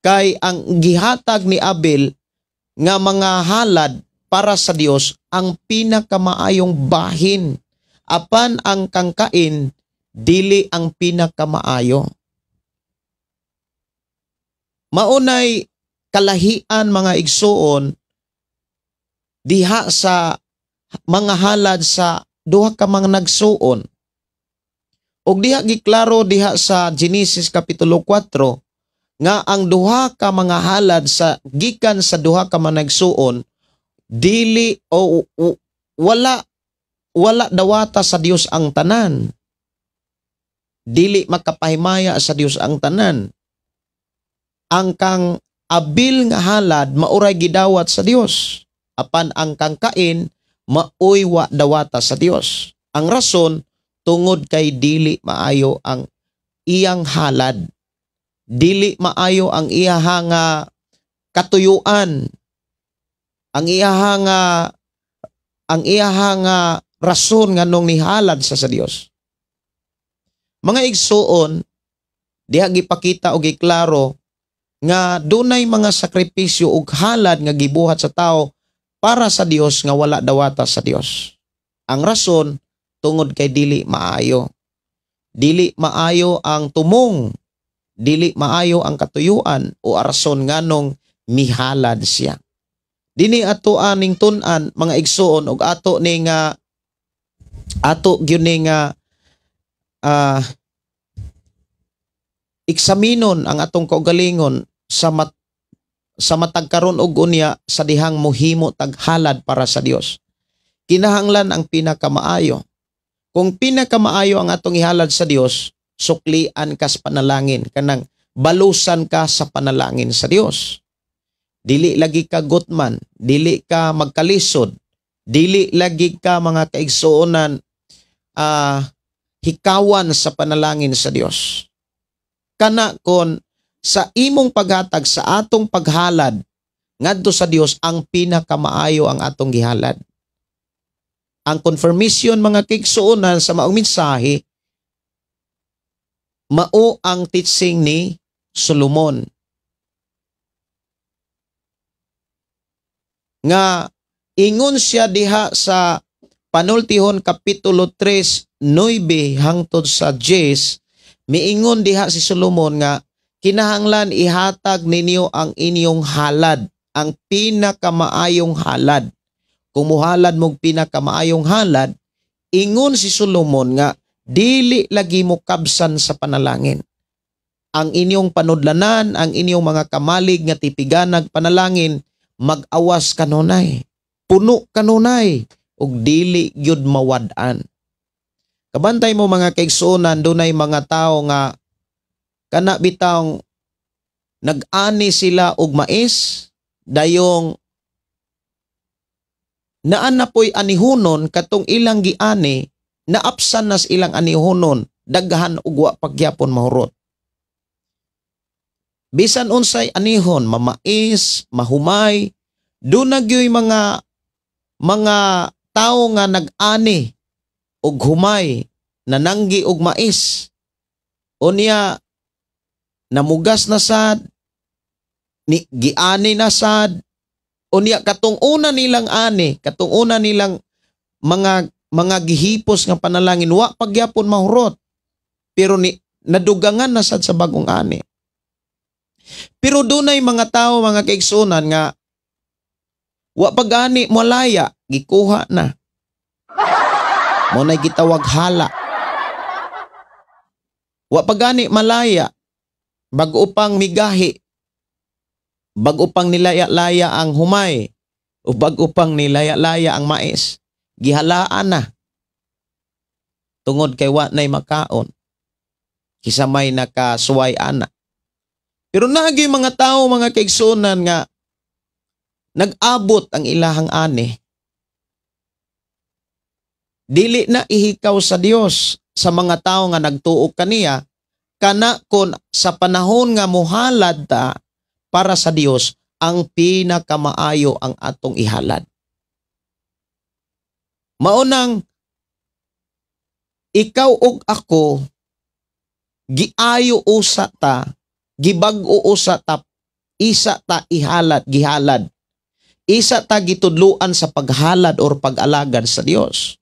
Kay ang gihatag ni Abel nga mga halad para sa Dios, ang pinakamaayong bahin. Apan ang kang Cain, dili ang pinakamaayo. Maunay kalahian, mga igsuon, diha sa mga halad sa duha ka mga nagsuon. Og diha giklaro diha sa Genesis kapitulo 4 nga ang duha ka mga halad sa gikan sa duha ka mga nagsuon, dili o wala wala dawata sa Dios ang tanan. Dili makapahimaya sa Dios ang tanan. Ang kang Abil nga halad mauray gidawat sa Dios. Apan ang kang Cain, maoy wa dawata sa Dios. Ang rason, tungod kay dili maayo ang iyang halad. Dili maayo ang iyaha nga katuyuan. Ang iyaha nga rason nganong nihalad sa Dios. Mga igsuon, diha gipakita og giklaro nga dunay mga sakripisyo ug halad nga gibuhat sa tao para sa Dios nga wala dawata sa Dios. Ang rason, tungod kay dili maayo. Dili maayo ang tumong, dili maayo ang katuyuan o arason nganong mihalad siya. Dini ato aning tun-an, mga igsuon, ug ato ning ato gyud ning eksaminon ang atong kaugalingon sa matag karon og unya sa dihang mohimo tag halad para sa Dios. Kinahanglan ang pinakamaayo. Kung pinakamaayo ang atong ihalad sa Dios, suklian ka sa panalangin, kanang balusan ka sa panalangin sa Dios. Dili lagi ka gutman, dili ka magkalisod, dili lagi ka, mga kaigsuonan, hikawan sa panalangin sa Dios. Kana kon sa imong paghatag, sa atong paghalad ngadto sa Dios, ang pinakamaayo ang atong gihalad. Ang confirmation, mga kaigsuonan, sa maong mensahe, mao ang teaching ni Solomon nga ingon siya diha sa Panultihon kapitulo 3, 9 hangtod sa 10. Miingon diha si Solomon nga kinahanglan ihatag ninyo ang inyong halad, ang pinakamaayong halad. Kung muhalad mong pinakamaayong halad, ingon si Solomon nga dili lagi mo kabsan sa panalangin. Ang inyong panudlanan, ang inyong mga kamalig nga tipiganag panalangin, mag-awas kanunay, puno kanunay, ug dili gyud mawad-an. Kabantay mo, mga kaigsuonan, dunay mga tao nga kana bitawng nag-ani sila og mais, dayong naan na po'y anihunon katong ilang giani, naapsan na sa ilang anihunon, daghan ug wa pagyapon mahurot. Bisan unsay anihon, mamais, mahumay, doon na gyoy mga tao nga nag-ani og humay, nananggi og mais. Unya namugas na sad ni, giani na sad. Unya katong una nilang ani, katong una nilang mga gihipos nga panalangin, wa pagyapon mahurot. Pero ni nadugangan na sad sa bagong ani. Pero dunay mga tao, mga kaigsunan, nga Wa pa gani molaya, gikuha na. Mao nay gitawag hala. Wa pa gani malaya, bag-o pang migahi, bag-o pang nilaya-laya ang humay, o bag-o pang nilaya-laya ang mais, gihalaan na. Tungod kay wa nay makaon. Kisa may nakasuway ana. Pero naa gyuy mga tao, mga kaigsunan, nga nag-abot ang ilahang ani. Dili na ihikaw sa Dios sa mga tao nga nagtuo kaniya kana kon sa panahon nga muhalad ta para sa Dios, ang pinakamaayo ang atong ihalad. Mao nang ikaw ug ako, giayo usa ta, gibag-o usa ta, isa ta ihalad, gihalad. Isa ta gitudluan sa paghalad or pag-alagad sa Dios.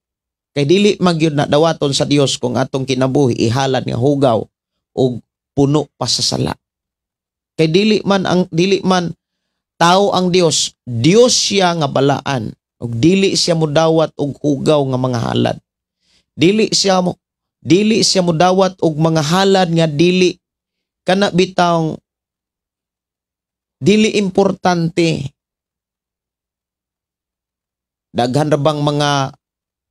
Kay dili magyud na dawaton sa Dios kung atong kinabuhi ihalad nga hugaw og puno pa sa sala. Kay dili man tao ang Dios, Dios siya nga balaan ug dili siya mudawat og hugaw nga mga halad. Dili siya mudawat og mga halad nga dili kana bitawng dili importante. Daghan ra bang mga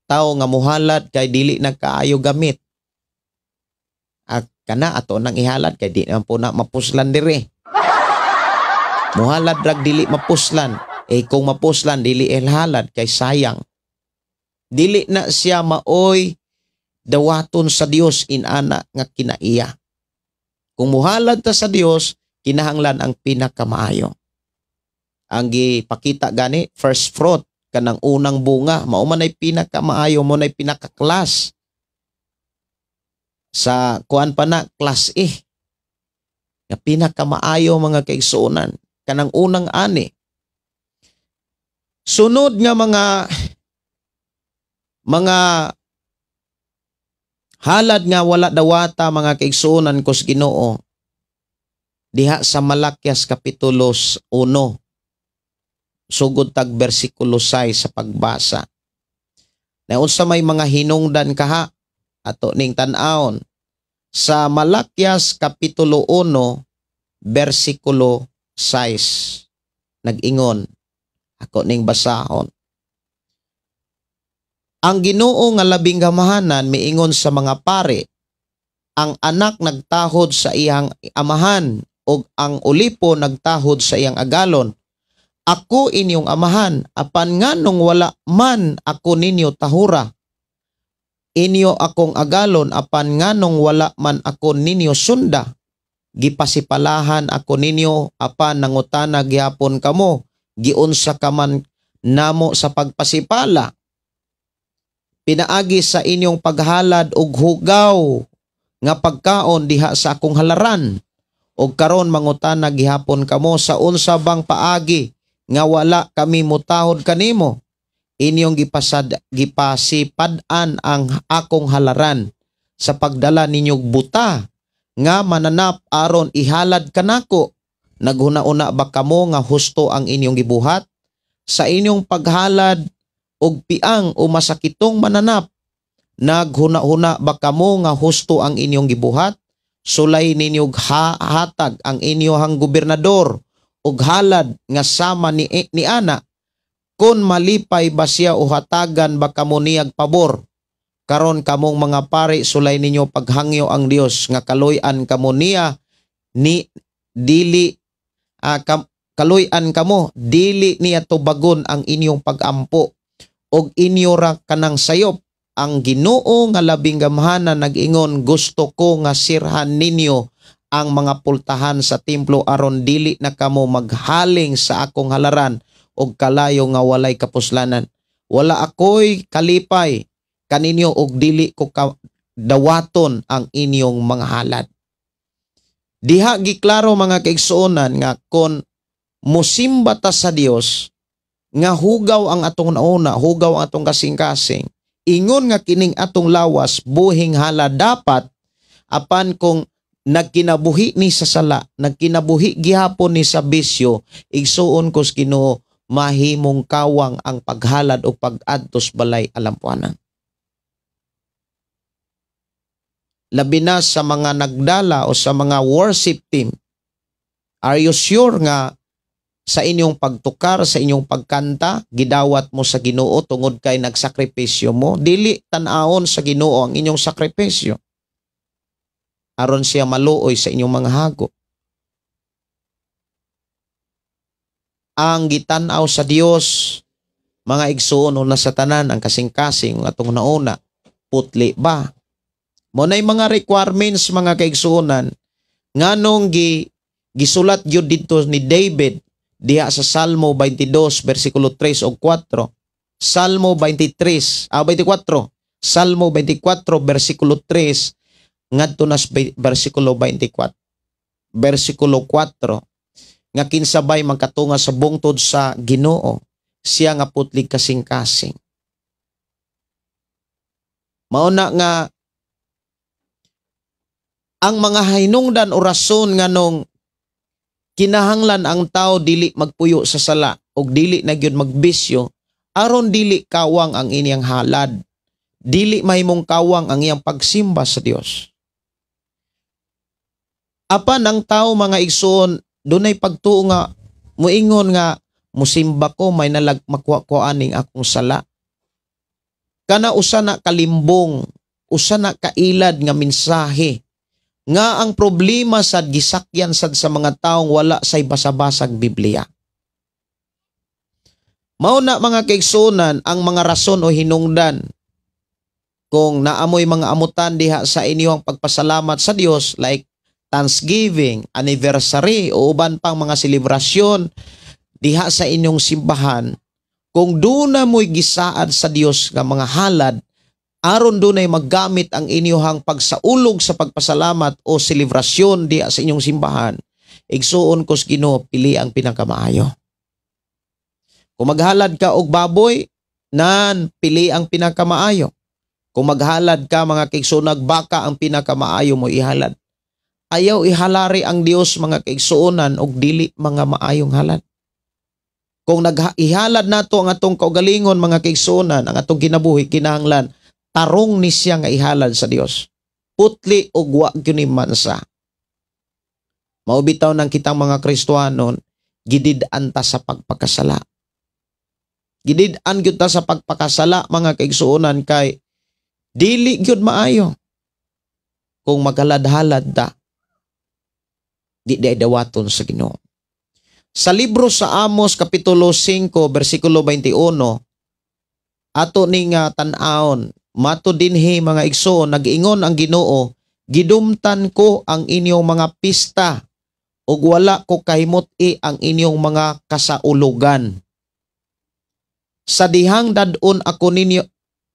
tao nga muhalad kay dili na kaayo gamit? At kana ato nang ihalad kay di naman po na mapuslan dire. Muhalad rag dili mapuslan. Eh kung mapuslan, dili ihalad kay sayang. Dili na siya maoy dawaton sa Dios inana nga kinaiya. Kung muhalad ta sa Dios, kinahanglan ang pinakamaayo. Ang gipakita gani, first fruit, kanang unang bunga, mao man ay pinakamaayo, mao nay pinaka-class. Sa kuan pa na, class E. Nga pinakamaayo, mga kaigsuonan, kanang unang ani. Sunod nga mga halad nga wala dawata, mga kaigsuonan ko sa Ginoo, diha sa Malakias Kapitulo 1, sugod tag bersikulo 6 sa pagbasa. Na unsa may mga hinungdan kaha, ato ning tan-awon sa Malakias Kapitulo 1 bersikulo 6. Nag-ingon, ako ning basahon. Ang Ginoo nga labing gamahanan miingon sa mga pare, ang anak nagtahod sa iyang amahan ug ang ulipo nagtahod sa iyang agalon. Ako inyong amahan, apan nganong wala man ako ninyo tahura? Inyo akong agalon, apan nganong wala man ako ninyo sunda? Gipasipalahan ako ninyo, apan nangutana gihapon kamo, giunsa ka man namo sa pagpasipala? Pinaagi sa inyong paghalad og hugaw nga pagkaon diha sa akong halaran. Og karon mangutana gihapon kamo, sa unsa bang paagi nga wala kami mutahod kanimo? Inyong gipasipad-an ang akong halaran sa pagdala ninyong buta nga mananap aron ihalad kanako. Naghuna-una ba kamo nga husto ang inyong gibuhat sa inyong paghalad og piang o masakitong mananap? Naghuna-huna ba kamo nga husto ang inyong gibuhat? Sulay ninyo hatag ang inyong gobernador og halad nga sama ni ana. Kon malipay ba siya o hatagan ba kamo niyag pabor? Karon kamong mga pari, sulay ninyo paghangyo ang Dios nga kaloy-an kamo niya ni dili kaloy-an kamo, dili niya tubagon ang inyong pagampo og inyo ra kanang sayop. Ang Ginoo nga labing gamhanan nag-ingon, gusto ko nga sirhan ninyo ang mga pultahan sa templo aron dili na kamo maghaling sa akong halaran og kalayo nga walay kapuslanan. Wala ako'y kalipay kaninyo og dili ko dawaton ang inyong mga halad. Diha giklaro, mga kaigsuonan, nga kon musimba ta sa Dios nga hugaw ang atong nauna, hugaw ang atong kasing-kasing, ingon nga kining atong lawas buhing halad dapat, apan kung nagkinabuhi ni sa sala, nagkinabuhi gihapon ni sa bisyo, igsuon ko sa Ginoo, mahimong kawang ang paghalad o pag-adtos balay alampuanan. Labi na sa mga nagdala o sa mga worship team, are you sure nga sa inyong pagtukar, sa inyong pagkanta, gidawat mo sa Ginoo tungod kay nagsakripisyo mo? Dili tan-aon sa Ginoo ang inyong sakripisyo aron siya maluoy sa inyong mga hago. Ang gitan-aw sa Dios, mga igsuon, una sa tanan ang kasing-kasing atong nauna, putli ba? Mo nay mga requirements, mga kaigsuonan, nganong gisulat gyud didto ni David diha sa Salmo 22 versikulo 3 ug 4. Salmo 23, 24. Salmo 24 versikulo 3 ngadto na versikulo 24. Versikulo 4 nga kinsabay magkatunga sa bungtod sa Ginoo, siya nga putlig kasing-kasing. Mauna nga ang mga hinungdan o rason nganong kinahanglan ang tao dili magpuyo sa sala og dili na gyud magbisyo aron dili kawang ang inyang halad, dili mahimong kawang ang iyang pagsimba sa Dios. Apan ang tao, mga igsoon, dunay pagtuo nga muingon nga musimba ko may nalag makuha-kuha aning akong sala. Kana usa na kalimbong, usa na kailad nga mensahe nga ang problema sad gisakyan sad sa mga taong wala say basa-basag Biblia. Mao na, mga kaigsunan, ang mga rason o hinungdan kung naamoy mga amutan diha sa inyong pagpasalamat sa Dios like Thanksgiving, anniversary o uban pang mga selebrasyon diha sa inyong simbahan, kung duna mo'y gisaad sa Dios nga mga halad aron dunay maggamit ang inyong pagsaulog sa pagpasalamat o selebrasyon diha sa inyong simbahan, igsuon ko sa Ginoo, pili ang pinakamaayo. Kung maghalad ka og baboy, nan pili ang pinakamaayo. Kung maghalad ka, mga kaigsuonan, baka ang pinakamaayo mo ihalad. Ayaw ihalari ang Dios, mga kaigsuonan, og dili mga maayong halad. Kung nag-ihalad nato ang atong kaugalingon, mga kaigsuonan, ang atong kinabuhi, kinahanglan tarong ni siya nga ihalad sa Dios. Putli og wa gyud ni mansa. Mao bitaw nang kitang mga Kristohanon gidid-an ta sa pagpakasala. Gidid-an gyud ta sa pagpakasala, mga kaigsuonan, kay dili gyud maayo kung maghalad-halad ta di di dawaton sa Ginoo. Sa libro sa Amos kapitulo 5 bersikulo 21 ato ni nga tan-awon, mato dinhi, mga igsoon, nag-ingon ang Ginoo, "Gidumtan ko ang inyong mga pista ug wala ko kahimut-i ang inyong mga kasaulugan. Sa dihang dad-on ako ninyo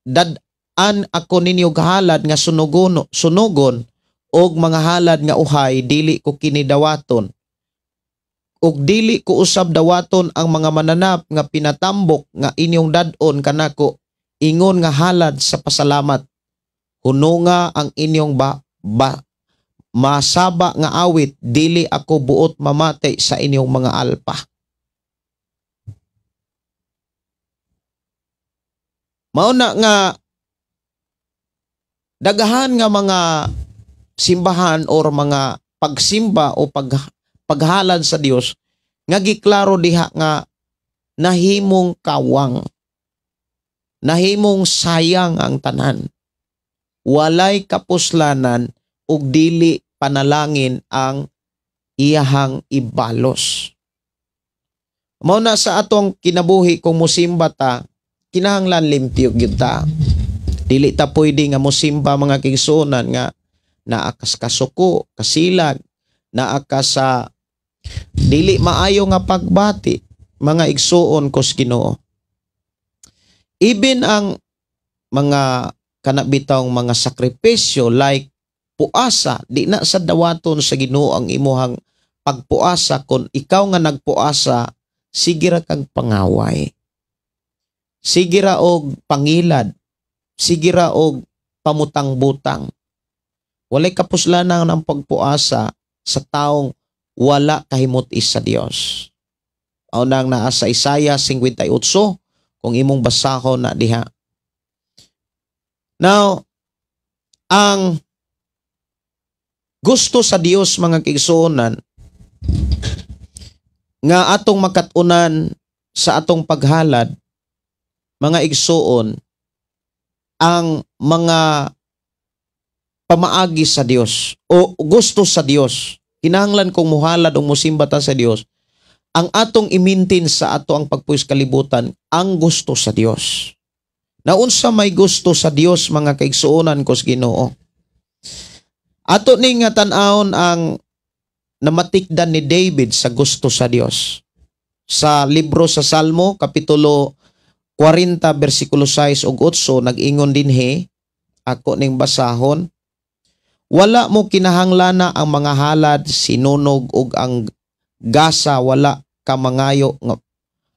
dad-an ako ninyo gahalad nga sunugon og mga halad nga uhay, dili ko kini dawaton. Ug dili ko usab dawaton ang mga mananap nga pinatambok nga inyong dad-on kanako ingon nga halad sa pasalamat. Hununga ang inyong ba, ba masaba nga awit, dili ako buot mamati sa inyong mga alpa." Mao na nga daghan nga mga simbahan or mga pagsimba o paghalad sa Dios nga giklaro diha nga nahimong kawang, nahimong sayang ang tanan. Walay kapuslanan ug dili panalangin ang iyahang ibalos. Mao na sa atong kinabuhi, kung musimba ta, kinahanglan limpyo gyud ta. Dili ta pwede nga musimba, mga kaigsuonan, nga naa kas kasuko, kasilag, naa ka sa dili maayo nga pagbati, mga igsuon ko sa Ginoo. Even ang mga kanabitawng mga sakripisyo like puasa, di na sa dawaton sa Ginoo ang imuhang pagpuasa kung ikaw nga nagpuasa sige ra kag pangaway. Sige ra og pangilad, sige ra og pamutang-butang. Walay kapuslanan ng pagpuasa sa taong wala kahimut-is sa Dios. Mao nang naa sa Isaiah 58 kung imong basahon na diha. Now, ang gusto sa Dios, mga kaigsuonan, nga atong makat-unan sa atong paghalad, mga igsuon, ang mga pamaagi sa Dios o gusto sa Dios. Kinahanglan kung muhalad o musimba ta sa Dios, ang atong i-maintain sa ato ang pagpuyo sa kalibutan ang gusto sa Dios. Naunsa may gusto sa Dios, mga kaigsuonan ko sa Ginoo? Ato ning nga tan-awon ang namatikdan ni David sa gusto sa Dios. Sa libro sa Salmo, kapitulo 40, bersikulo 6 ug 8, nag-ingon dinhi, ako ning basahon: "Wala mo kinahanglana ang mga halad sinunog ug ang gasa, wala ka mangayo nga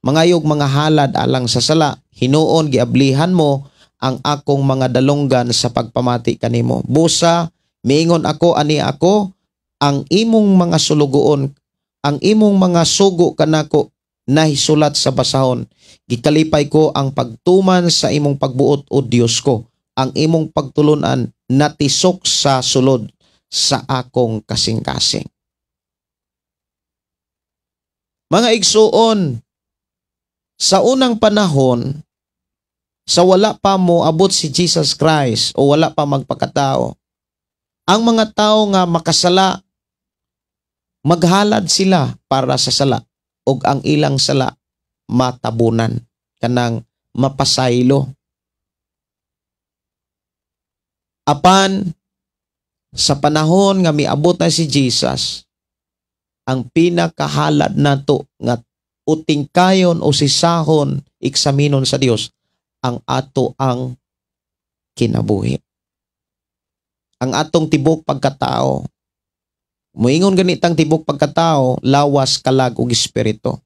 mangayog mga halad alang sa sala. Hinuon, giablihan mo ang akong mga dalunggan sa pagpamati kanimo. Busa miingon ako, ani ako, ang imong mga sulugoon, ang imong mga sugo kanako nahisulat sa basahon. Gikalipay ko ang pagtuman sa imong pagbuot, o Dios ko. Ang imong pagtulunan natisok sa sulod sa akong kasing-kasing." Mga igsuon, sa unang panahon, sa wala pa mo abot si Jesus Christ o wala pa magpakatao, ang mga tao nga makasala, maghalad sila para sa sala ug ang ilang sala matabunan, kanang mapasaylo. Apan sa panahon nga miabot na si Jesus, ang pinakahalad nato nga utingkayon o sisahon, eksaminon sa Dios, ang ato ang kinabuhi. Ang atong tibok pagkatao. Moingon ganitang tibok pagkatao, lawas, kalag ug espiritu.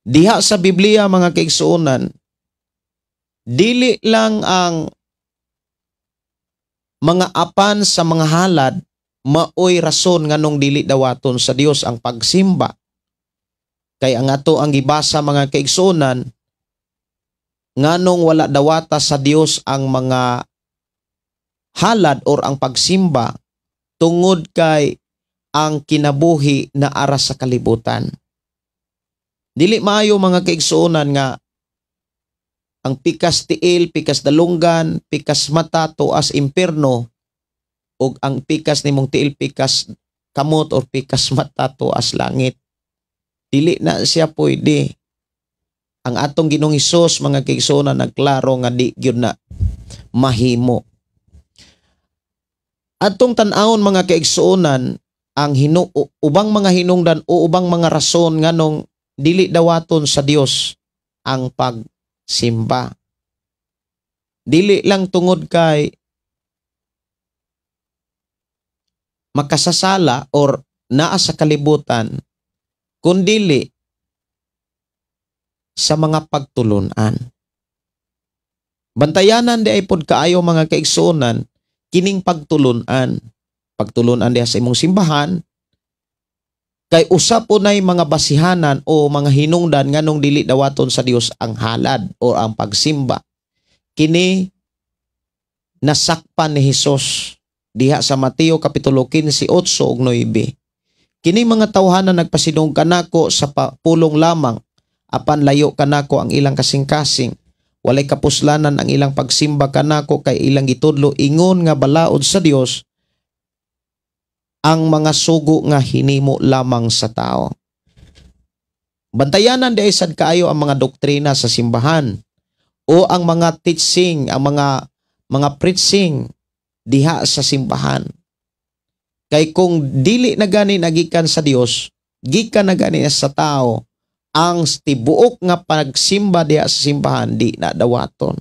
Diha sa Biblia, mga kaigsuonan, dili lang ang mga apan sa mga halad maoy rason nganong dili dawaton sa Dios ang pagsimba. Kay ang ato ang gibasa, mga kaigsuonan, nganong wala dawata sa Dios ang mga halad or ang pagsimba, tungod kay ang kinabuhi na ara sa kalibutan. Dili maayo, mga kaigsuonan, nga ang pikas tiil, pikas dalunggan, pikas mata tuas impierno ug ang pikas nimong tiil, pikas kamot or pikas mata tuas langit. Dili na siya pwede. Ang atong Ginoong Hesus, mga kaigsuonan, nagklaro nga di gyud na mahimo. Atong tan-awon, mga kaigsuonan, ang ubang mga hinungdan o ubang mga rason nganong dili dawaton sa Dios ang pagsimba. Dili lang tungod kay makasasala or naa sa kalibutan, kundili sa mga pagtulunan. Bantayanan di ay pod kaayo, mga kaigsuonan, kining pagtulunan. Pagtulunan diha sa imong simbahan kay usa po nay mga basihanan o mga hinungdan nganong dili dawaton sa Dios ang halad o ang pagsimba. Kini nasakpan ni Hesus diha sa Mateo kapitulo 15, 8 ug 9. "Kini mga tawhana nagpasidungog kanako sa pulong lamang, apan layo kanako ang ilang kasing-kasing. Walay kapuslanan ang ilang pagsimba kanako kay ilang gitudlo ingon nga balaod sa Dios ang mga sugo nga hinimo lamang sa tao." Bantayanan di ay sad kaayo ang mga doktrina sa simbahan o ang mga teaching, ang mga preaching diha sa simbahan. Kay kung dili na gani nagikan sa Dios, gikan na gani sa tao, ang tibuok nga pagsimba diha sa simbahan di na dawaton.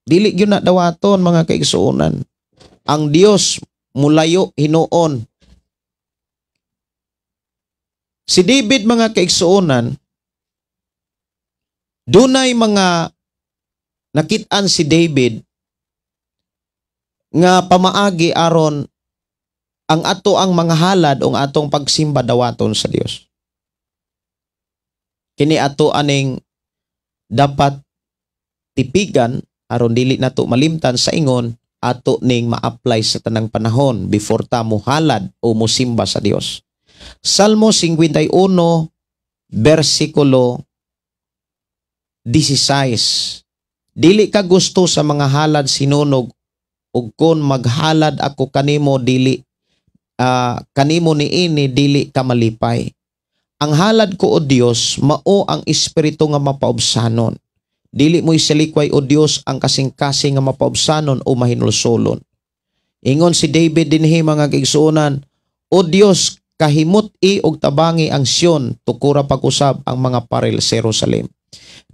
Dili gyud na dawaton, mga kaigsuonan. Ang Dios mulayo hinuon. Si David, mga kaigsuonan, dunay mga nakit-an si David nga pamaagi aron Ang ato ang mga halad o ang atong pagsimba dawaton sa Dios. Kini ato aning dapat tipigan aron dili nato malimtan sa ingon ato ning ma-apply sa tanang panahon before ta mohalad o mosimba sa Dios. Salmo 51 bersikulo 16. Dili ka gusto sa mga halad sinunog ug kon maghalad ako kanimo dili kanimo niini dili ka malipay. Ang halad ko, O Dios, mao ang espiritu nga mapaubsanon. Dili mo isalikway, O Dios, ang kasing-kasing nga mapaubsanon o mahinulsolon. Ingon si David dinhi, mga kaigsuonan, "O Dios, kahimut-i og tabangi ang Sion, tukura pag-usab ang mga paril sa Jerusalem."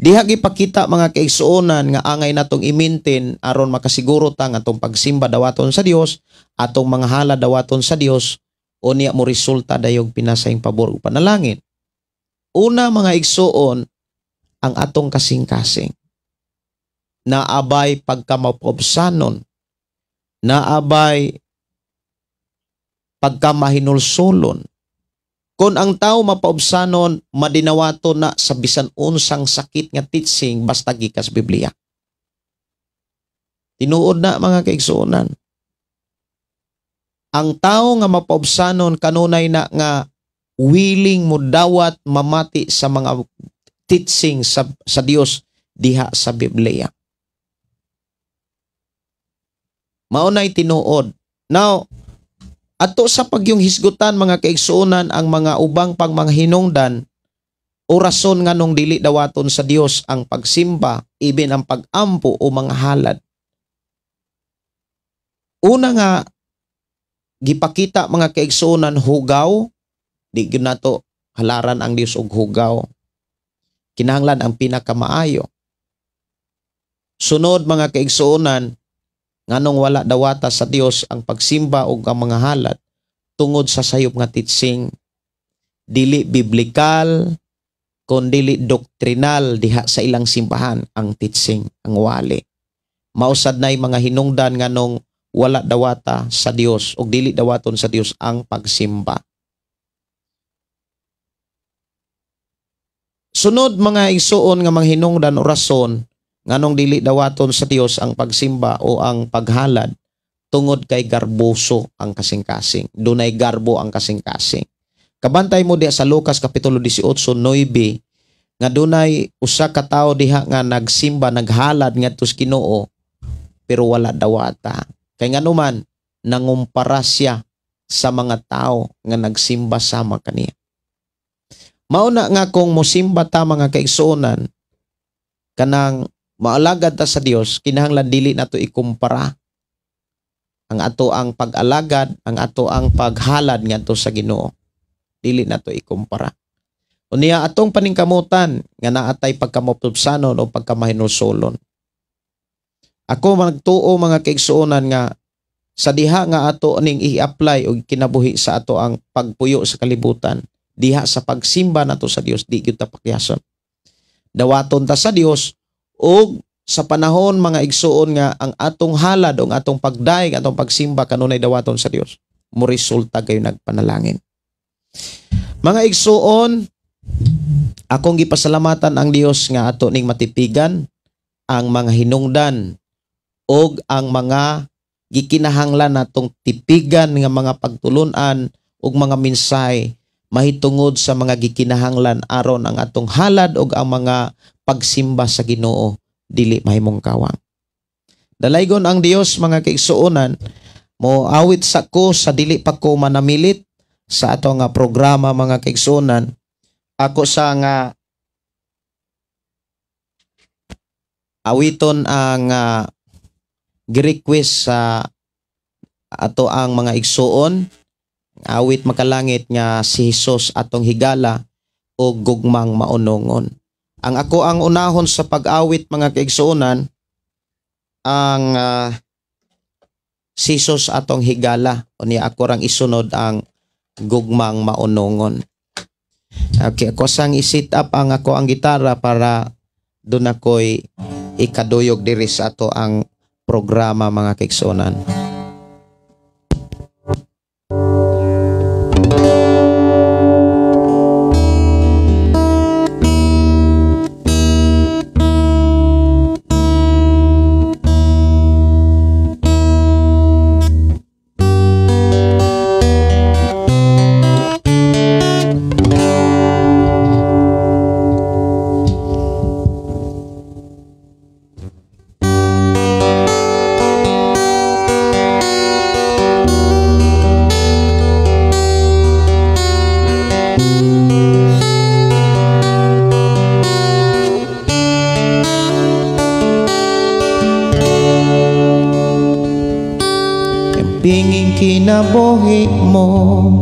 Diha gipakita, mga kaigsuonan, nga angay natong i-maintain aron makasiguro ta nga atong pagsimba dawaton sa Dios, atong mga halad dawaton sa Dios, unya mo resulta dayog pinasayng pabor ug panalangin. Una, mga igsuon, ang atong kasing-kasing. Naabay pagkamapaubsanon, naabay pagkamahinulsolon. Kung ang tao mapaubsanon, madinawato na sa bisan unsang sakit nga teaching basta gikas Biblia. Tinuod na, mga kaigsuonan. Ang tao nga mapaubsanon kanunay na nga willing mo dawat mamati sa mga teaching sa Dios diha sa Biblia. Maunay tinuod. Now, ato sa pagyong hisgutan, mga kaigsuonan, ang mga ubang pang mga hinungdan o rason nga nung dili dawaton sa Dios ang pagsimba, even ang pagampo o mga halad. Una nga gipakita, mga kaigsuonan, hugaw. Di gyud nato halaran ang Dios og hugaw. Kinahanglan ang pinakamaayo. Sunod, mga kaigsuonan, nganong wala dawata sa Dios ang pagsimba o ang mga halad, tungod sa sayop nga teaching, dili biblikal kon dili doktrinal diha sa ilang simbahan ang teaching, ang wali. Mausad nay mga hinungdan nganong wala dawata sa Dios og dili dawaton sa Dios ang pagsimba. Sunod, mga igsuon, nga mga hinungdan o rason nganong dili dawaton sa Dios ang pagsimba o ang paghalad, tungod kay garboso ang kasing-kasing. Dunay garbo ang kasing-kasing. Kabantay mo diha sa Lucas kapitulo 18:9 nga dunay usa ka tawo diha nga nagsimba, naghalad ngadto sa Ginoo, pero wala dawata. Kay nganuman nangumpara siya sa mga tao nga nagsimba sama kaniya. Mao na nga kung mosimba ta, mga kaigsuonan, kanang maalagad ta sa Dios, kinahanglan dili nato ikumpara ang ato ang pag-alagad, ang ato ang paghalad ngadto sa Ginoo. Dili nato ikumpara. Unya atong paningkamutan nga naatay pagkamapubsanon o pagkamahinulsolon. Ako magtuo, mga kaigsuonan, nga sa diha nga ato ning i-apply og kinabuhi sa ato ang pagpuyo sa kalibutan, diha sa pagsimba nato sa Dios, di gyud ta pakyason. Dawaton ta sa Dios og sa panahon, mga igsuon, nga ang atong halad o ang atong pagdayeg, atong pagsimba kanunay dawaton sa Dios, mo resulta kayo nagpanalangin. Mga igsuon, akong gipasalamatan ang Dios nga ato ning matipigan ang mga hinungdan og ang mga gikinahanglan natong tipigan nga mga pagtulunan ug mga mensahe mahitungod sa mga gikinahanglan aron ang atong halad ug ang mga pagsimba sa Ginoo dili mahimong kawang. Dalaygon ang Dios, mga kaigsuonan. Mo awit sa ko sa dili pa ko manamilit sa ato nga programa, mga kaigsuonan. Ako sa nga awiton ang gi-request sa ato ang mga igsuon, awit makalangit nga "Si Hesus Atong Higala" o "Gugmang Maunongon". Ang ako ang unahon sa pag-awit, mga kaigsuonan, ang "Si Hesus Atong Higala", unya ako rang isunod ang "Gugmang Maunongon". Okay, ako sang i-set up ang ako ang gitara para doon ako'y ikaduyog diri sa ato ang programa, mga kaigsuonan. Kinabuhi mo,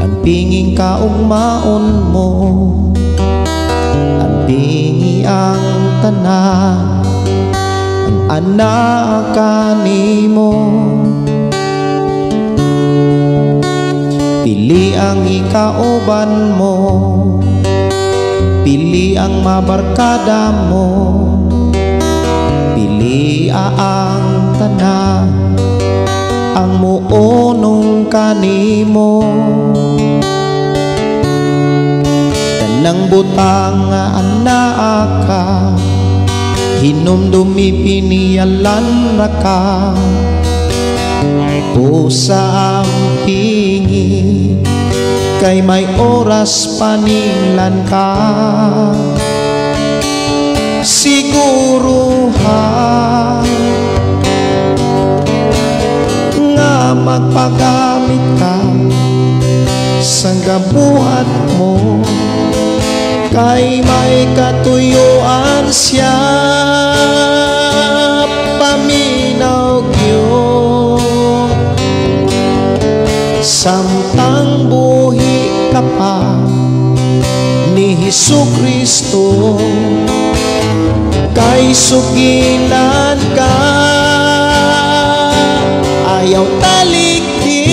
ang pinging kaugmaon mo, ang pingi ang tanan, ang anak kanimo. Pili ang ikauban mo, pili ang mabarkada mo, pili ang tanan, ang muunong kanimo. Tanang butang nga anaa ka, hinumdumi piniyalan ra ka. Pusa ang pingi, kay may oras paninglan ka. Siguro ha nga magpagamit ka sa gabuhat mo, kay may katuyuan siya paminaw gyud. Samtang buhi ka pa ni Hesus Kristo, kay sugilan ka, ayaw talikdi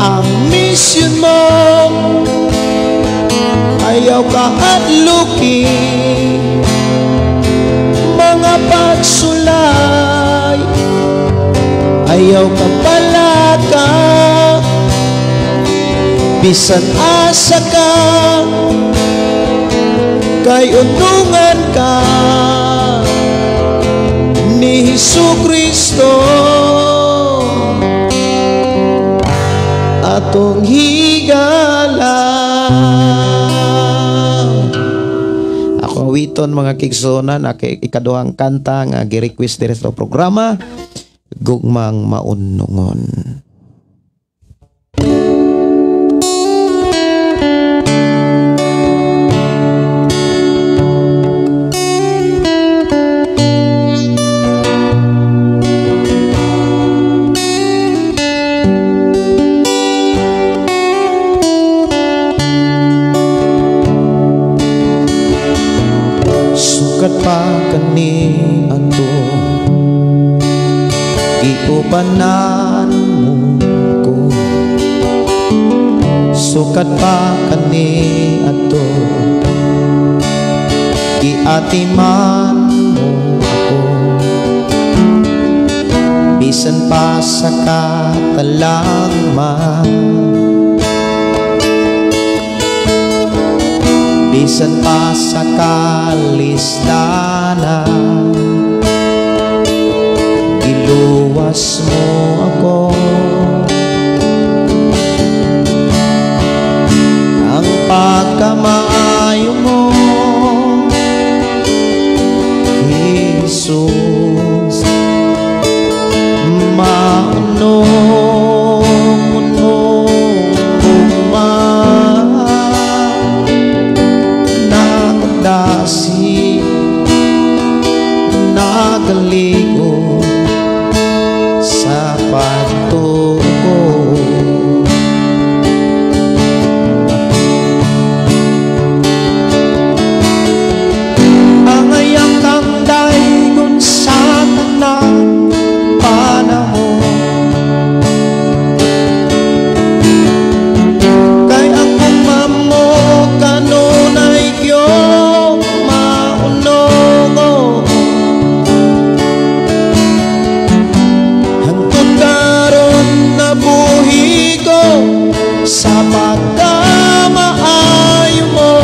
ang misyon mo, ayaw kahadluki mga pagsulay, ayaw kapalaka bisan asa ka, kay unungan ka ni Hesus Kristo atong higala. Ako awiton mga kigsuonan, ikaduhang kanta nga gi-request diri sa programa, Gugmang Maunungon. Sukat pa kani ato, giubanan mo ko. Sukat pa kani ato, giatiman mo ako. Bisan pa sa katalangman, bisan pa sa kalisdanan, giluwas mo ako. Ang pagkamaayo mo, Jesus, maunong-unong gugma, nagdasi, nagaligo sa pagtuo. Ang ayang kang daygon sa tanang panahon, kay ang gugma mo kanunay gyud maunongon. Hangtod karon nabuhi ko sa pagkamaayo mo,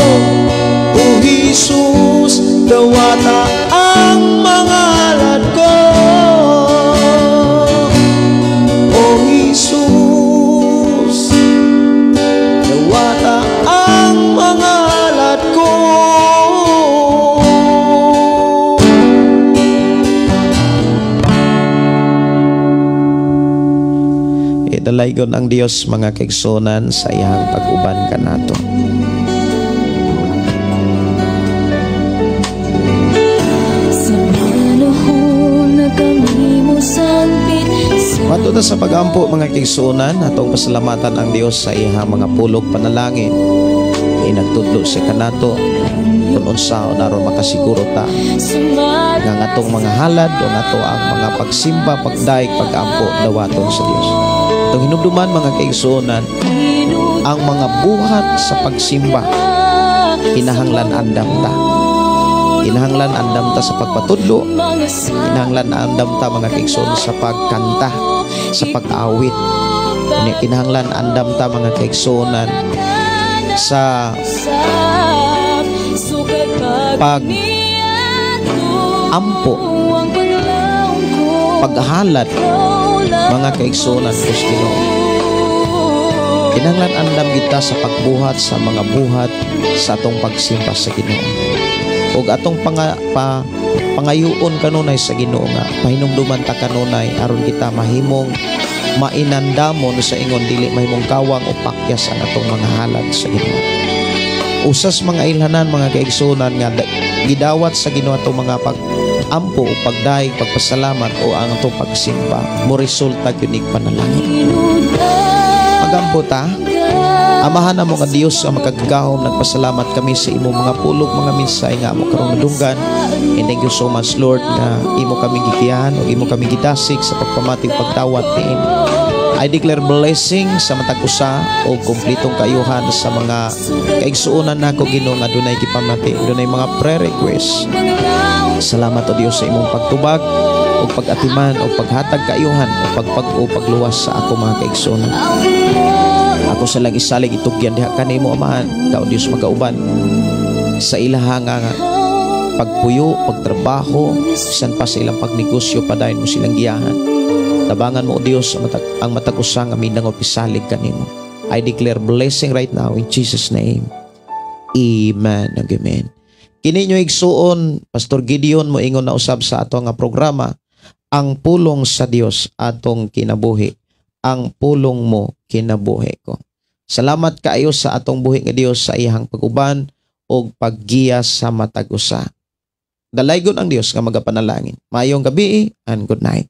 O Jesus, dawata ang mga alad ko. O Jesus, dawata ang mga alad ko. Idalaygon ang Dios mga kaigsuonan sa iyang pag-uban kanato. Sa panahon na kami mo sang ta sa pagampo, mga kaigsuonan, atong pasalamatan ang Dios sa iyang mga pulong, panalangin. Inagtudlo siya kanato kung unsaon aron makasiguro ta nga ang atong mga halad o nga ato ang mga pagsimba, pagdayeg, pagampo dawaton sa Dios. Atong hinumduman, mga kaigsuonan, ang mga buhat sa pagsimba kinahanglan andam ta. Kinahanglan andam ta sa pagpatudlo, kinahanglan andam ta, mga kaigsuonan, sa pagkanta, sa pag-awit. Unya kinahanglan andam ta, mga kaigsuonan, sa pag ampo, paghalad, mga kaigsuonan ko sa Ginoo. Kinahanglan andam kita sa pagbuhat sa mga buhat sa atong pagsimba sa Ginoo. Ug atong pangayuon kanunay sa Ginoo nga pahinumduman ta kanunay aron kita mahimong mainandamon, sa ingon dili mahimong kawang o pakyas ang atong mga halad sa Ginoo. Usas mga ilhanan, mga kaigsuonan, nga gidawat sa Ginoo atong mga pag-ampo o pagdayeg, pagpasalamat o ang atong pagsimba, mo resulta gyud nig panalangin. Magampo ta. Amahan namo nga Dios ang makagagahom, nagpasalamat kami sa imong mga pulong, mga mensahe nga amo karong nadunggan. And thank you so much, Lord, nga imo kami gigiyahan o imo kami gidasig sa pagpamati ug pagdawat niini. I declare blessing sa matag usa o kompletong kaayuhan sa mga kaigsuonan nako, Ginoo, nga dunay gipamati, dunay mga prayer request. Salamat, o Dios, sa imong pagtubag o pag-atiman o paghatag kaayuhan o pagpag-o pagluwas sa ako mga kaigsuonan. Ako silang isalig, itugyan diha kanimo, Amahan. Ikaw, Dios, magauban sa ilaha nga pagpuyo, pagtrabaho, bisan pa sa ilang pagnegosyo, padayon mo silang giyahan. Tabangan mo, O Dios, ang matag usa nga midangop isalig kanimo. I declare blessing right now in Jesus' name. Amen ug amen. Kini inyo igsuon, Pastor Gideon, moingon na usab sa ato nga programa, Ang Pulong sa Dios Atong Kinabuhi. Ang pulong mo kinabuhi ko. Salamat kaayo sa atong buhi nga Dios sa iyang pag-uban ug paggiya sa matag usa. Dalaygon ang Dios nga magapanalangin. Maayong gabi and good night.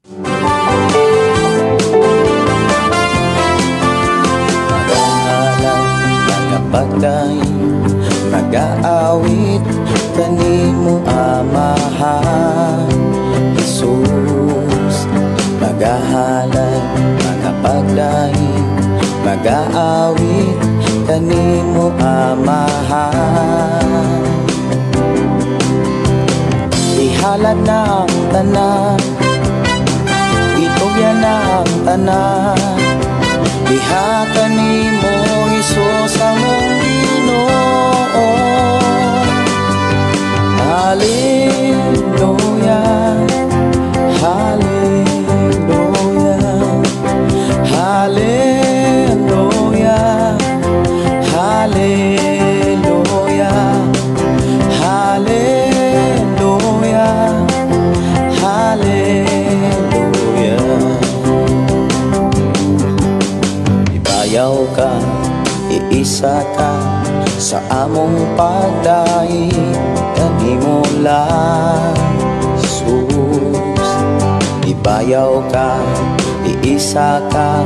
Magahalad, magapagdaig, magaawit kanimo, Amahan Jesus. Magahalad, magapagdaig, magaawit kanimo, Amahan. Ihalad na ang tanan, itugyan na ang tanan, diha kanimo, Hesus, among Ginoo. Hallelujah, Hallelujah, Hallelujah, Hallelujah, Hallelujah, Hallelujah. Ibayaw ka, iisa ka sa among pagdaig kanimo lang, Jesus. Ibayaw ka, iisa ka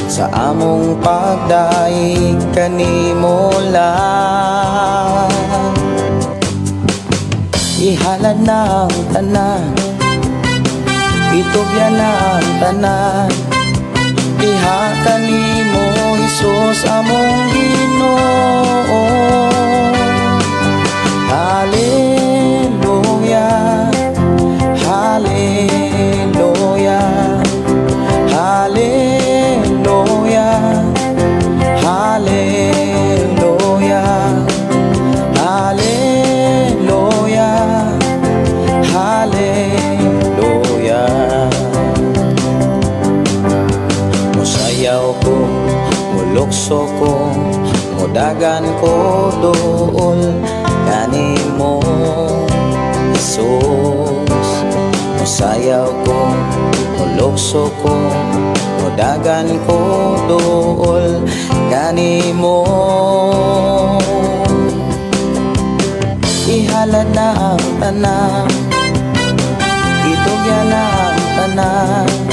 sa among pagdaig kanimo lang. Ihalad na ang tanan, itugyan na ang tanan, diha kanimo, Hesus, among Ginoo. Hallelujah, Hallelujah, Hallelujah, Hallelujah, Hallelujah, Hallelujah. Musayaw ko, mulukso ko, mudagan ko duol kanimo, Jesus. Musayaw ko, mulukso ko, mudagan ko duol kanimo. Ihalad na ang tanan, itugyan na ang tanan.